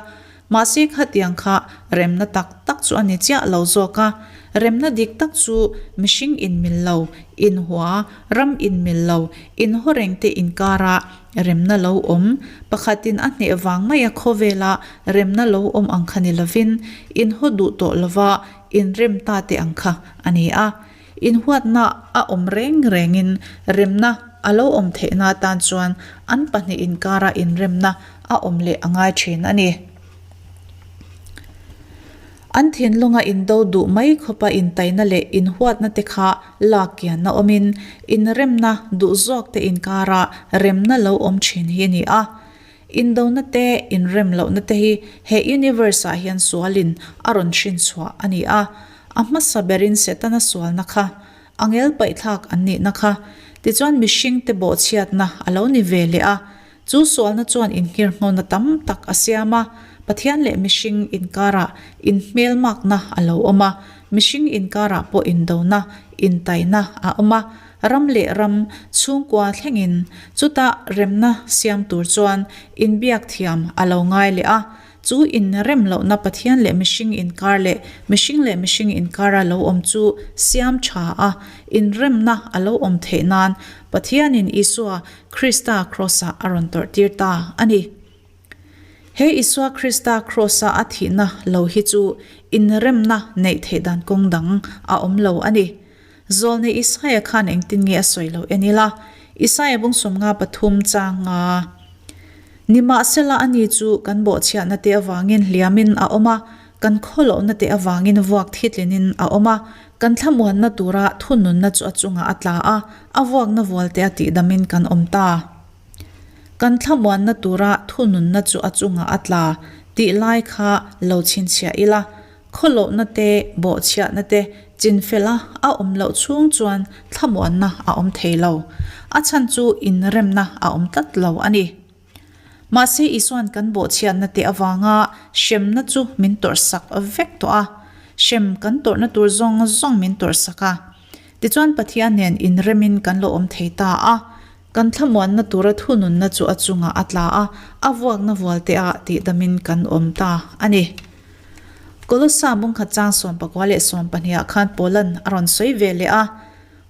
Mahse khatiang kha remna tak tak chu a ni chiah lo zawk a. Remna dik tak chu mihring inmil lo, inhua, ram inmil lo, inhaw reng te inkara remna lo awm, pakhatin a hneh vang maia khawvela remna lo awm ang kha ni lovin, inhaw duh tawh lova inrem ta te ang kha a ni a. Inhuatna a awm reng rengin remna a lo awm theihna atan chuan an pahnih inkara inremna a awm leh a ngai thin a ni. An thinlunga indo duh mai khawpa intaina leh inhuatna te kha lak kianna awmin inremna duh zawk te inkara remna lo awm thin hi a ni a. Indona te, inrem lohna te hi he universe ah hian sualin a rawn hrin chhuah a ni a. A hmasa berin Setana sualna kha, a ngel paihthlak an nihna kha, tichuan mihringte bawhchhiatna a lo ni ve leh a. Chu sualna chuan inghirhnawna tam tak a siam a, Pathian leh mihring inkarah inhmelmakna a lo awm a, mihring inkarah pawh indona, intaina a awm a, ram leh ram chhungkua thlengin chutah remna siam tur chuan inbiak thiam a lo ngai leh a, chu inrem lohna Pathian leh mihring inkar leh mihring leh mihring inkara lo awm chu siam tha a, inremna a lo awm theih nan Pathianin Isua Krista Kraws-ah a rawn tawrhtir ta a ni. He Isua Krista Kraws-a a thihna lo hi chu inremna neih theih dan kawng dang a awm lo a ni. Zawlnei Isaia khan engtin nge a sawi lo en ila, Isaia bung 53 chang nga. Nimahsela ani chu kan bawhchhiahna te avangin hliamin a awm a. Kan khawlohna te avangin vuak thitlinin a awm a, kan thlamuanna tura thununna chu a chungah a tla a, a vuakna vualte a tihdamin kan awm ta. Kan thlamuanna tura thununna chu a chungah a tla tih lai kha lo chhinchhiah ila, khawlohna te, bawhchhiahna te chinfela a awm loh chhung chuan thlamuanna a awm thei lo. A chhan chu inremna a awm tlat lo a ni. Mahse Isua'n kan bawhchhiatna te avanga hremna chu min tawrhsak vek tawh a, hrem kan tawrhna tur zawng zawng min tawrhsak a. Tichuan Pathian nen inremin kan lo awm thei ta a, kan thlamuanna tura thununna chu a chungah a tla a, a vuakna vualte ah tihdamin kan awm ta a ni. Kolossa bungkhat chang 19 leh 20 ah khan Paula'n a rawn sawi ve leh a.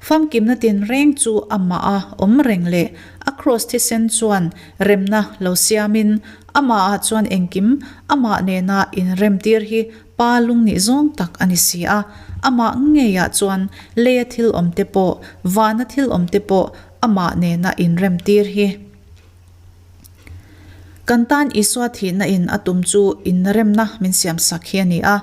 Famkimna tinreng chu amah a awm reng leh a kraws thisen chuan remna lo siamin amahah chuan engkim amah nena inremtir hi pa lungnih zawng tak a ni si a, amah ngeiah chuan leia thil awmte pawh vana thil awmte pawh amah nena inremtir hi. Kan tan Isua thihna in a tum chu inremna min siamsak hi a ni a.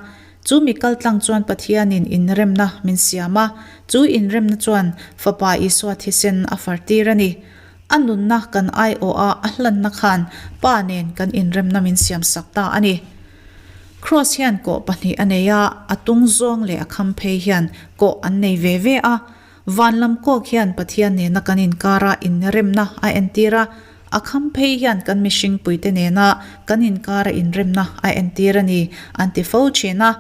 Chu mi kaltlang chuan Pathianin inremna min siam a, chu inremna chuan Fapa Isua thisen a fartir a ni. A nunna kan aiawha a hlanna khan Pa nen kan inremna min siamsak ta a ni. Kraws hian kawh pahnih a nei a, a tung zawng leh a kham phei hian kawh an nei ve ve a. Van lam kawk hian Pathian nena kan inkara inremna a entir a, a kham phei hian kan mihringpuite nena kan inkara inremna a entir a ni, an ti fo thin a.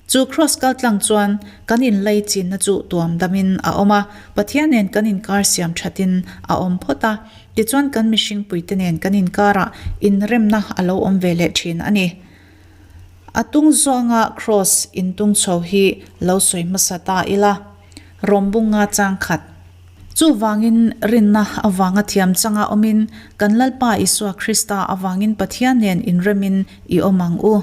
Chu kraws kaltlang chuan kan inlaichinna chu tuam damin a awm a, Pathian nen kan inkar siam thatin a awm phawt a, tichuan kan mihringpuite nen kan inkarah inremna a lo awm ve leh thin a ni. A tung zawnga kraws intung chho hi lo sawi hmasa ta ila. Rawmbunga chang khat. Chuvangin rinna avanga thiam changa awmin kan Lalpa Isua Krista avangin Pathian nen inremin i awm ang u.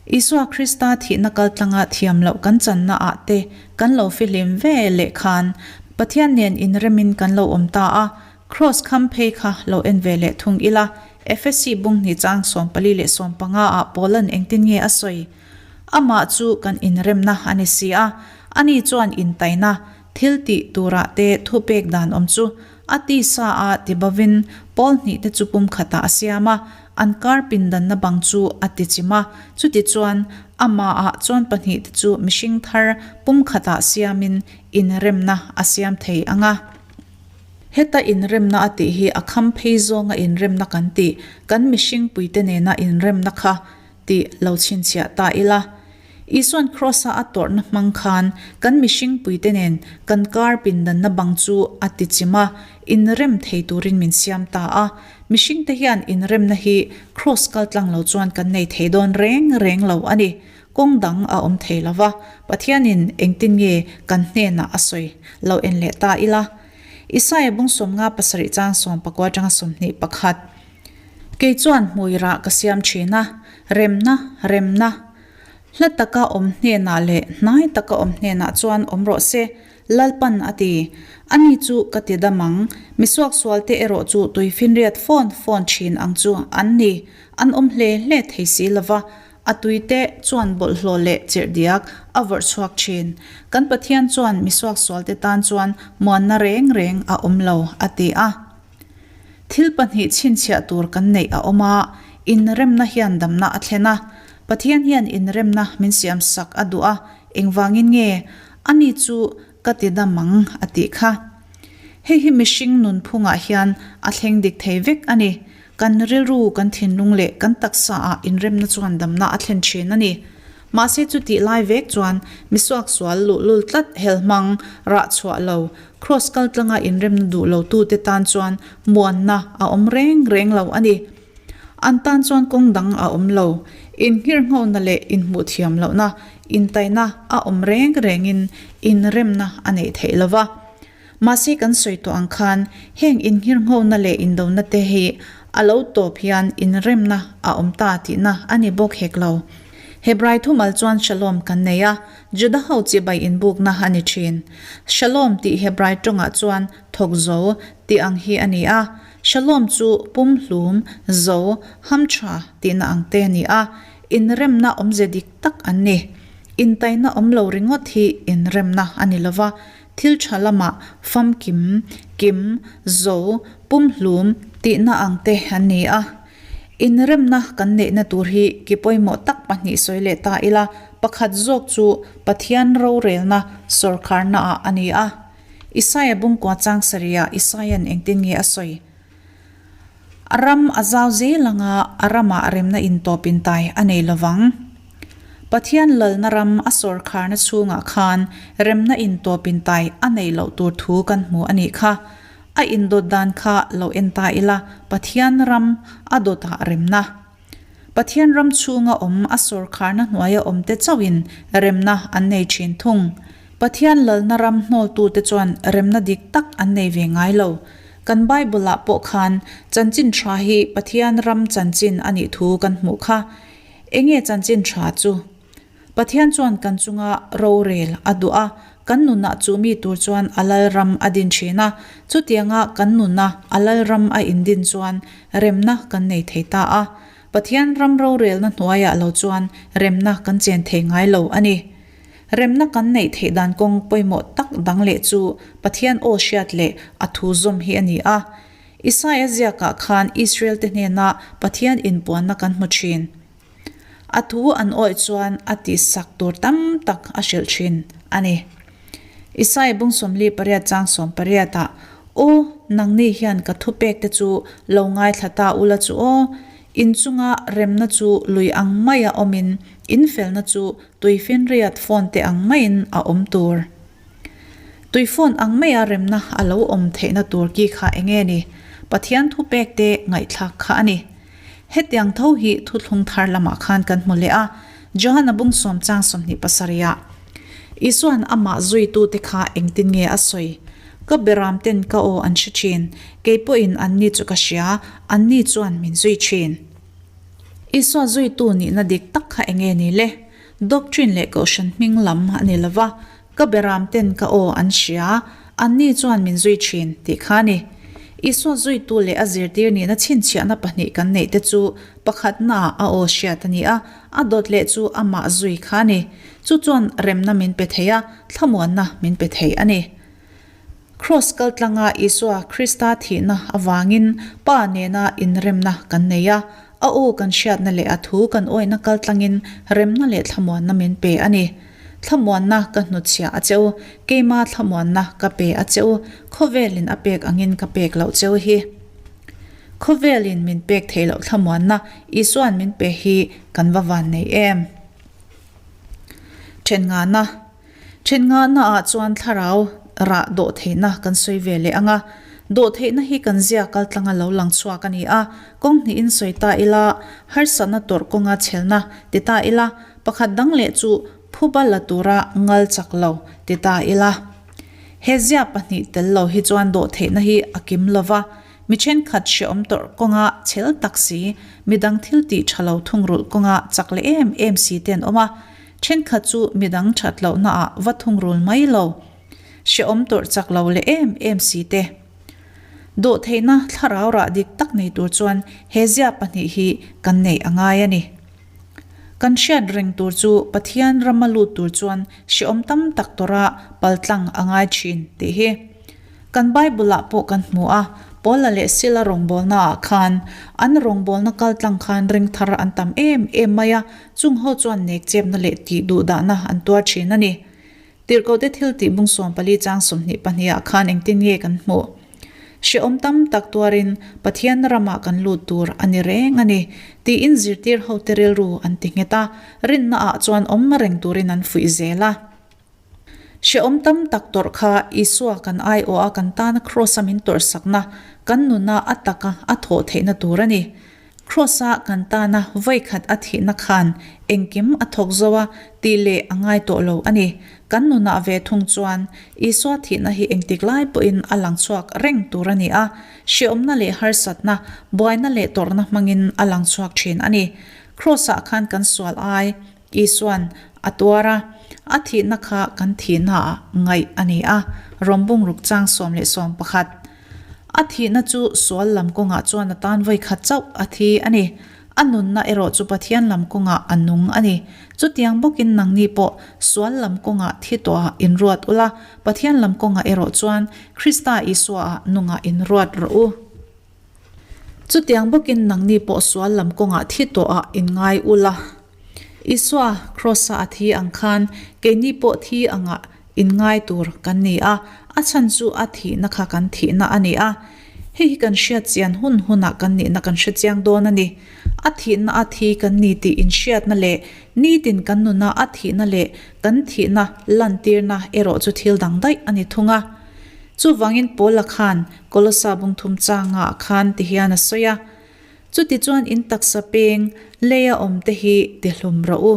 Isua Krista thihna kaltlanga thiam loh kan channa ah te kan lo fihlim ve leh khan Pathian nen inremin kan lo awm ta a, Kraws kham phei kha lo en ve leh thung ila, Efesi bunghnih chang 14 leh 15 ah Paula'n engtin nge a sawi? Amah chu kan inremna a ni si a, ani chuan intaina, thil tih turah te thupek dan awm chu a tisa a ti bovin pawl hnih te chu pum khatah a siam a, an kar pindanna bang chu a ti chim a, chutichuan amahah chuan pahnih te chu mihring thar pum khatah siamin inremna a siam thei ang a. Heta inremna a tih hi a kham phei zawnga inremna kan tih, kan mihring puite nena inremna kha tih lo chhinchhiah ta ila. Isua'n Kraws-a a tawrhna hmang khan kan mihring puite nen kan kar pindanna bang chu a ti chim a, inrem thei turin min siam ta a. Mihringte hian inremna hi Kraws kaltlang lo chuan kan nei thei dawn reng reng lo a ni. Kawng dang a awm thei lo va, Pathianin engtin nge kan hnenah a sawi lo en leh ta ila. Isaia bung 57 chang 19 atanga 21. Kei chuan hmui rah ka siam thin a, remna, remna. Hla taka awm hnenah leh hnai taka awm hnenah chuan awm rawh se, Lalpan a ti. Ani chu ka ti dam ang, misuaksualte erawh chu tuifinriat fawn fawn thin ang chu an ni, an awm hle hle thei si lova, a tuite chuan bawlhhlawh leh chirhdiak a vawrh chhuak thin. Kan Pathian chuan misuaksualte tan chuan muanna reng reng a awm lo, a ti a. Thil pahnih chhinchhiah tur kan neih a awm a, inremna hian damna a thlen a. Pathian hian inremna min siamsak a duh a, engvangin nge ani chu ka ti dam ang a tih kha. Hei hi mihring nunphungah hian a thleng dik thei vek a ni. Kan rilru, kan thinlung leh kan taksaah inremna chuan damna a thlen thin a ni. Mahse chutih lai vek chuan misuaksual luhlul tlat helhmang rah chhuah lo, Kraws kaltlanga inremna duh lotute tan chuan muanna a awm reng reng lo a ni. An tan chuan kawng dang a awm lo. Inngirhnghona leh inhmuhthiam lohna, intaina a awm reng rengin inremna a neih theih lo va. Mahse kan sawi tawh ang khan heng inngirhnghona leh indona te hi a lo tawp hian inremna a awm ta tihna a ni bawk hek lo. Hebrai thumal chuan Shalom kan nei a, Juda ho chibai inbukna a ni thin. Shalom tih Hebrai tawngah chuan thawk zo tih ang hi a ni a. Shalom chu pumhlum, zo, hamtha tihna ang te a ni a. Inremna awmze dik tak an ni. Intaina awm lo ringawt hi inremna a ni lova, thil tha lamah famkim, kim, zo, pumhlum tihna ang te an ni a. Inremna kan neihna tur hi ki pawimawh tak pahnih sawi leh ta ila, pakhat zawk chu Pathian rorelna sawrkharnaah a ni a. Isaia bungkua chang sarihah Isaia'n engtin nge a sawi? A ram a zau zel anga a ramah remna intawp intai a nei lovang. Pathian lalna ram a sawrkharna chhungah khan remna intawp intai a neih loh tur thu kan hmu a nih kha. A indawt dan kha lo en ta ila, Pathian ram a dawtah remna. Pathian ram chhunga awm a sawrkharna hnuaia awmte chauhin remna an nei thin thung. Pathian lalna ram hnawltute chuan remna dik tak an nei ve ngai lo. Kan Bible-ah pawh khan chanchin tha hi Pathian ram chanchin a nih thu kan hmuh kha. Enge chanchin tha chu? Pathian chuan kan chunga rorel a duh a, kan nunah chu mi tur chuan a lalram a din thin a, chutianga kan nuna a lalram a indin chuan remna kan nei thei ta a. Pathian ram rorelna hnuaiah lo chuan remna kan chen thei ngai lo a ni. Remna kan neih theih dan kawng pawimawh tak dang leh chu Pathian aw hriat leh a thu zawm hi a ni a. Isaia ziakah khan Israel-te hnena Pathian inpuanna kan hmu thin. A thu an awih chuan a tihsak tur tam tak a hrilh thin a ni. Isaiah bung 48 chang 18 ah, Aw, nangni hian ka thupek te chu lo ngaithla ta ula chu aw, in chunga remna chu lui ang maia awmin in felna chu tuifinriat phone te ang maiin a awm tur. Tui phone ang maia remna a lo awm theihna tur ki kha enge ni? Pathian thupek te ngaihthlak kha a ni. Hetiang tho hi thuthlung thar lamah khan kan hmu leh a, Johana bung sawm chang 27 ah. Isua'n amah zuitute kha engtin nge a sawi? Ka beram ten ka aw an hre thin, kei pawhin anni chu ka hria, anni chuan min zui thin. Isua zuitu nihna dik tak kha enge ni le? Doctrine leh kohhran hming lam a ni lova, Ka beram ten ka aw an hria, anni chuan min zui thin, tih kha a ni. Isua zuitu leh a zirtir nihna chhinchhiahna pahnih kan neih te chu pakhatnaah a aw hriat a ni a, a dawt leh chu amah zui kha a ni. Chu chuan remna min pe thei a, thlamuanna min pe thei a ni. Kraws kaltlanga Isua Krista thihna avangin Pa nena inremna kan nei a, a aw kan hriatna leh a thu kan awihna kaltlangin remna leh thlamuanna min pe a ni. Thlamuanna ka hnutchhiah a che u, keima thlamuanna ka pe a che u, khawvelin a pek angin ka pek loh cheu hi. Khawvelin min pek theih loh thlamuanna Isua'n min pe hi kan va van nei em? Then ngahna. Then ngahna ah chuan thlarau rah dawh theihna kan sawi ve leh ang a. Dawh theihna hi kan zia kaltlanga lo lang chhuak a ni a, kawng hnihin sawi ta ila, harsatna tawrh kawnga chhelna ti ta ila, pakhat dang leh chu phuba la tura ngal chak lo ti ta ila. He zia pahnih tel lo hi chuan dawh theihna hi a kim lo va, mi thenkhat hreawm tawrh kawnga chhel tak si, midang thil tih tha lo thungrulh kawnga chak leh em em si te an awm a. Thenkhat chu midang that lohnaah va thungrul mai lo, hrehawm tawrh chak lo leh em em si te. Dawhtheihna thlarau rah dik tak nei tur chuan he zia pahnih hi kan neih a ngai a ni. Kan hriat reng tur chu Pathian rama lut tur chuan hrehawm tam tak tawrha paltlang a ngai thin tih hi. Kan Bible-ah pawh kan hmu a, Paula leh Sila rawngbawlnaah khan an rawngbawlna kaltlang khan ring thar an tam em em mai a, chung ho chuan nekchepna leh tih duhdahna an tuar thin a ni. Tirhkohte thil tih bung 14 chang 22 ah khan engtin nge kan hmuh? Hrehawm tam tak tuarin Pathian ramah kan lut tur a ni reng a ni, tiin zirtir hote rilru an ti nghet a, rinnaah chuan awm reng turin an fuih zel a. Hrehawm tam tak tawrh kha Isua kan aiawh a kan tana Kraws-a min tawrhsakna kan nuna a taka a thawh theihna tur a ni. Kraws-a kan tana vawikhat a thihna khan engkim a thawk zo a tih leh a ngai tawh lo a ni. Kan nunah ve thung chuan Isua thihna hi engtik lai pawhin a lang chhuak reng tur a ni a, hrehawmna leh harsatna, buaina leh tawrhna hmangin a lang chhuak thin a ni. Kraws-ah khan kan sual ai. Isua'n a tuar a, a thihna kha kan thihnaah ngaih a ni a, Rom bungruk chang 11. A thihna chu sual lam kawngah chuan a tan vawi khat chauh a thi a ni. A nunna erawh chu Pathian lam kawngah a nung a ni. Chutiang bawkin nangni pawh sual lam kawngah thi tawhah inruat ula, Pathian lam kawngah erawh chuan Krista Isuaah nungah inruat rawh u. Chutiang bawkin nangni pawh sual lam kawngah thi tawhah inngai ula. Isua Kraws-a a thi ang khan keini pawh thi angah inngai tur kan ni a, a chhan chu a thihna kha kan thihna a ni a. Hei hi kan hriat chian hun hunah kan nihna kan hre chiang dawn a ni. A thihna a thi kan ni tih inhriatna leh nitin kan nuna a thihna leh kan thihna lantirna erawh chu thil dang daih a ni thung a. Chuvangin Paula khan Kolosa bungthum changah khan ti hian a sawi a. Chutichuan in taksa peng leia awmte hi tihlum rawh u.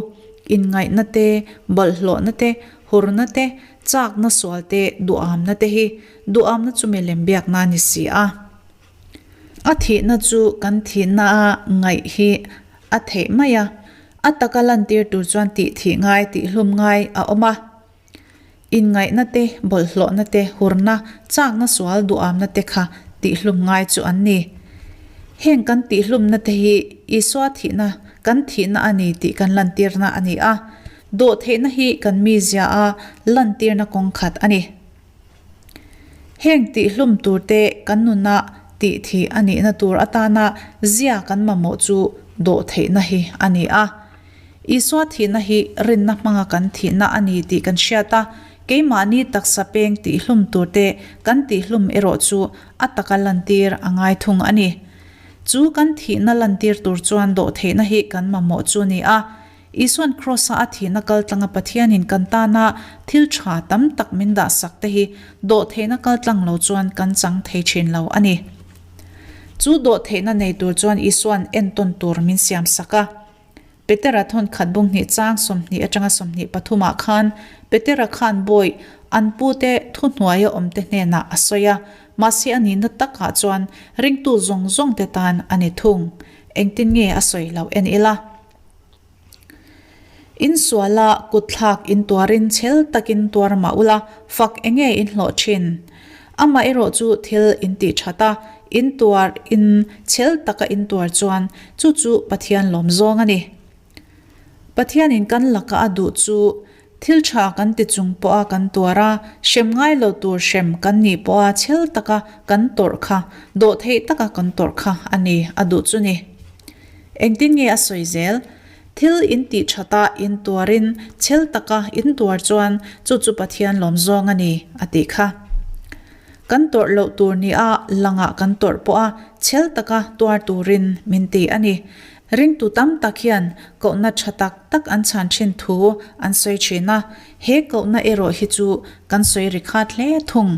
Inngaihna te, bawlhhlawhna te, hurna te, chakna sual te, duhamna te hi duhamna chu milem biakna a ni si a. A thihna chu kan thihna a ngaih hi a theih mai a, a taka lantir tur chuan tih thih ngai, tihhlum ngai a awm a. Inngaihna te, bawlhhlawhna te, hurna, chakna sual duhamna te kha tihhlum ngai chu an ni. Heng kan tihhlumna te hi Isua thihna, kan thihna a ni tih kan lantirna a ni a. Dawhtheihna hi kan mizia a lantirna kawng khat a ni. Heng tihhlum tur te kan nuna tih thih a nihna tur atana zia kan mamawh chu dawhtheihna hi a ni a. Isua thihna hi rinna hmanga kan thihna a ni tih kan hriat a, keimahni taksa peng tihhlum tur te kan tihhlum erawh chu a taka lantir a ngai thung a ni. Chu kan thihna lantir tur chuan dawhtheihna hi kan mamawh chu a ni a. Isuan Kraws-a a thihna kaltlanga Pathianin kan tana thil tha tam tak min dahsak te hi dawhtheihna kaltlang lo chuan kan chang thei thin lo a ni. Chu dawhtheihna nei tur chuan Isuan entawn tur min siamsak a. Petera thawn khat bung hnih chang 20 atanga 23 ah khan Petera khan bawi an pute thuhnuaia awmte hnenah a sawi a, mahse a nihna takah chuan ringtu zawng zawngte tan a ni thung. Engtin nge a sawi loh en ila? In suala kutthlak in tuarin chhel takin tuar mah ula, fak enge in hlawh thin? Amaherawh chu thil in tih that a, in tuar in chhel taka in tuar chuan chu chu Pathian lawm zawng a ni. Pathianin kan laka a duh chu thil tha kan ti chung pawha kan tuar a, hrem ngai lo tur hrem kan nih pawha chhel taka kan tawrh kha, dawhtheih taka kan tawrh kha a ni a duh chu ni. Engtin nge a sawi zel? Thil in tih that a in tuarin chhel taka in tuar chuan chu chu Pathian lawm zawng a ni, a tih kha. Kan tawrh loh tur ni a langah kan tawrh pawh a chhel taka tuar turin min ti a ni. Ringtu tam tak hian kohna tha tak tak an chhan thin thu an sawi thin a, he kohna erawh hi chu kan sawi ri khat hle thung.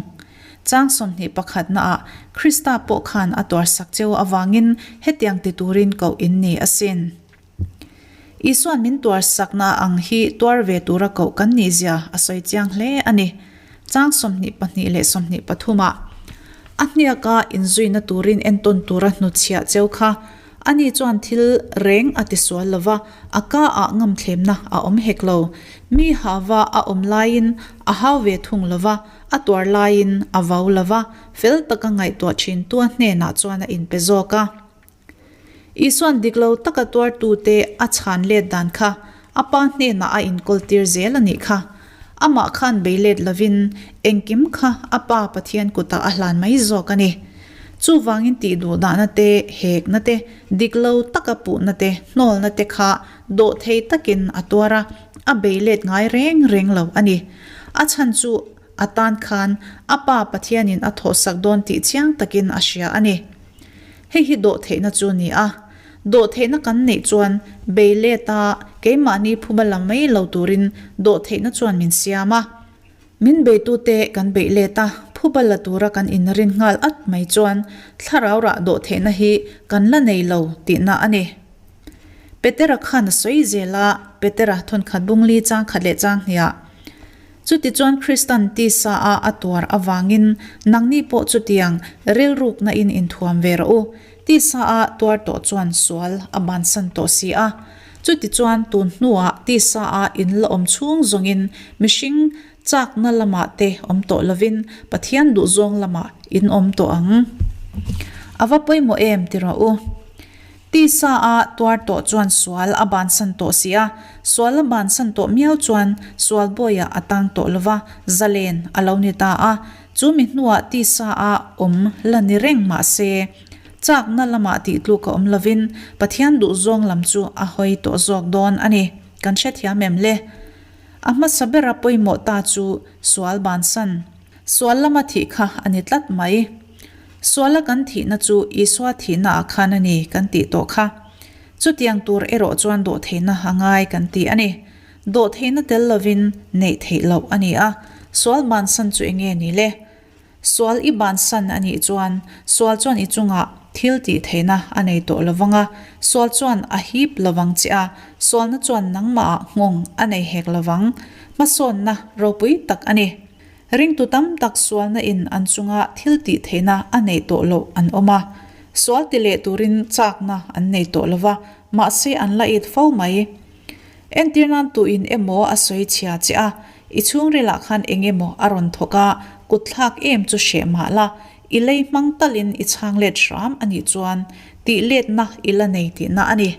Chang 21 naah Krista pawh khan a tuarsak cheu avangin hetiang ti turin koh in ni asin. Isuan min tuarsakna ang hi tuar ve tura koh kan nih zia a sawi chiang hle a ni. Chang 22 leh 23 ah a hniaka inzuina turin entawn tura hnutchhiah cheu kha ani chuan thil reng a tisual lova, a ka ah ngamthlemna a awm hek lo. Mi hava a awm laiin a hau ve thung lova, a tuar laiin a vau lova, fel taka ngaihtuah thintua hnenah chuan a inpe zawk a. Isuan dik lo taka tuartute a chhan let dan kha a pa hnenah a inkawltir zel a nih kha. Amah khan bei let lovin engkim kha a pa Pathian kutah a hlan mai zawk a ni. Chuvangin tih duh dahna te, hekna te, dik lo taka puhna te, hnawlna te kha dawhthei takin a tuar a, a bei let ngai reng reng lo a ni. A chhan chu a tan khan a pa Pathianin a thawhsak dawn tih chiang takin a hria a ni. Hei hi dawhtheihna chu a ni a, dawhtheihna kan neih chuan bei let a keimahni phuba la mai lo turin dawhtheihna chuan min siam a. Min beitute kan beih let a, phuba la tura kan inrin nghal at mai chuan thlarau rah dawhtheihna hi kan la nei lo tihna a ni. Petera khan a sawi zel a, Petera thawnkhat bungli chang khat leh chang hniah. Chutichuan Kristan tisa a a tuar avangin nangni pawh chutiang rilrukna in inthuam ve rawh u. Tisa a tuar tawh chuan sual a bansan tawh si a. Chutichuan tun hnuah tisa a in la awm chhung zawngin mihring chakna lamah te awm tawh lovin Pathian duhzawng lamah in awm tawh ang. A va pawimawh em ti rawh u. Tisa a tuar tawh chuan sual a bansan tawh si a, sual a bansan tawh miau chuan sual bawiah a tang tawh lo va, zalen a lo ni ta a. Chu mi hnuah tisa a awm la ni reng mah se, chakna lamah tih tluk a awm lovin Pathian duhzawng lam chu a hawi tawh zawk dawn a ni. Kan hrethiam em le? A hmasa bera pawimawh ta chu sual bansan. Sual lama thih kha a ni tlat mai. Suala kan thihna chu Isua thihna ah khan a ni kan tih tawh kha. Chutiang tur erawh chuan dawhtheihna a ngai kan ti a ni. Dawhtheihna tel lovin neih theih loh a ni a. Sual bansan chu enge ni le? Sual i bansan a nih chuan sual chuan i chungah thil tih theihna a nei tawh lovang a, sual chuan a hip lovang che a, sualna chuan nangmahah nghawng a nei hek lovang. Hmasawnna ropui tak a ni. Ringtu tam tak sualna in an chunga thil tih theihna a neih tawh loh an awm a, sual ti leh turin chakna an nei tawh lo va, mahse an la it fo mai. Entir nan tuin emaw a sawi chhia che a, i chhungrilah khan eng emaw a rawn thawk a, kut thlak em chu hreh mah la, i lei hmang talin i chhang let hram a nih chuan tih letna i la nei tihna a ni.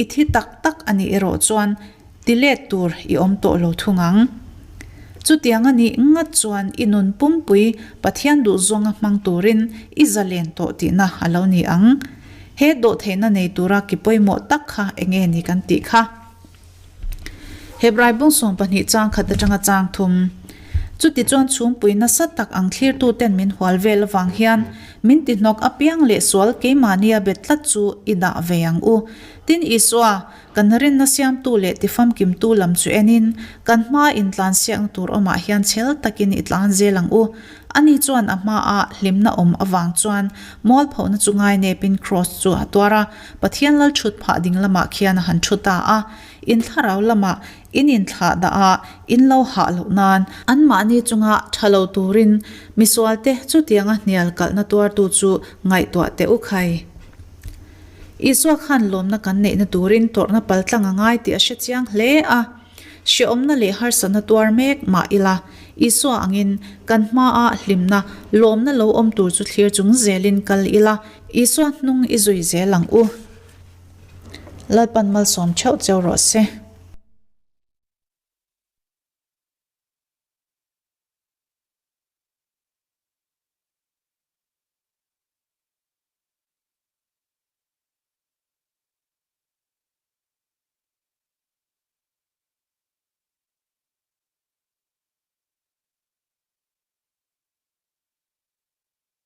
I thi tak tak a nih erawh chuan Ti let tur i awm tawh lo thung ang. Chutiang a nih ngat chuan i nun pumpui Pathian duhzawnga hmang turin i zalen tawh tihna a lo ni ang. He dawhtheihna nei tura ki pawimawh tak kha enge ni kan tih kha? Hebrai bawngsawm pahnih chang khat atanga chang thum. Chuti chuan chhungpui nasa tak ang thlirtuten min hual vel avang hian min tihnawk apiang leh sual keimahnia bet tlat chu i dah ve ang u. Tin Isua, Kan rinna siamtu leh tifamkimtu lam chu enin, kan hmaa intlansiakna tur awmah hian chhel takin i tlan zel ang u. Ani chuan a hmaa hlimna awm avang chuan mualphohna chu ngainepin kraws chu a tuar a, Pathian lal thut phah ding lamah khian a han thu ta a. In thlarau lamah in inthlah dah a, in lo hah loh nan, anmahni chunga tha lo turin misualte chutianga hnial kalhna tuartu chu ngaihtuah teh u khai. Isua khan lawmna kan neihna turin tawrhna paltlang a ngai tih a hre chiang hle a. Hrehawmna leh harsatna tuar mek mah ila, Isua angin kan hmaa hlimna, lawmna lo awm tur chu thlir chung zelin kal ila, Isua hnung i zui zel ang u. Lalpan malsawm theuh cheu rawh se.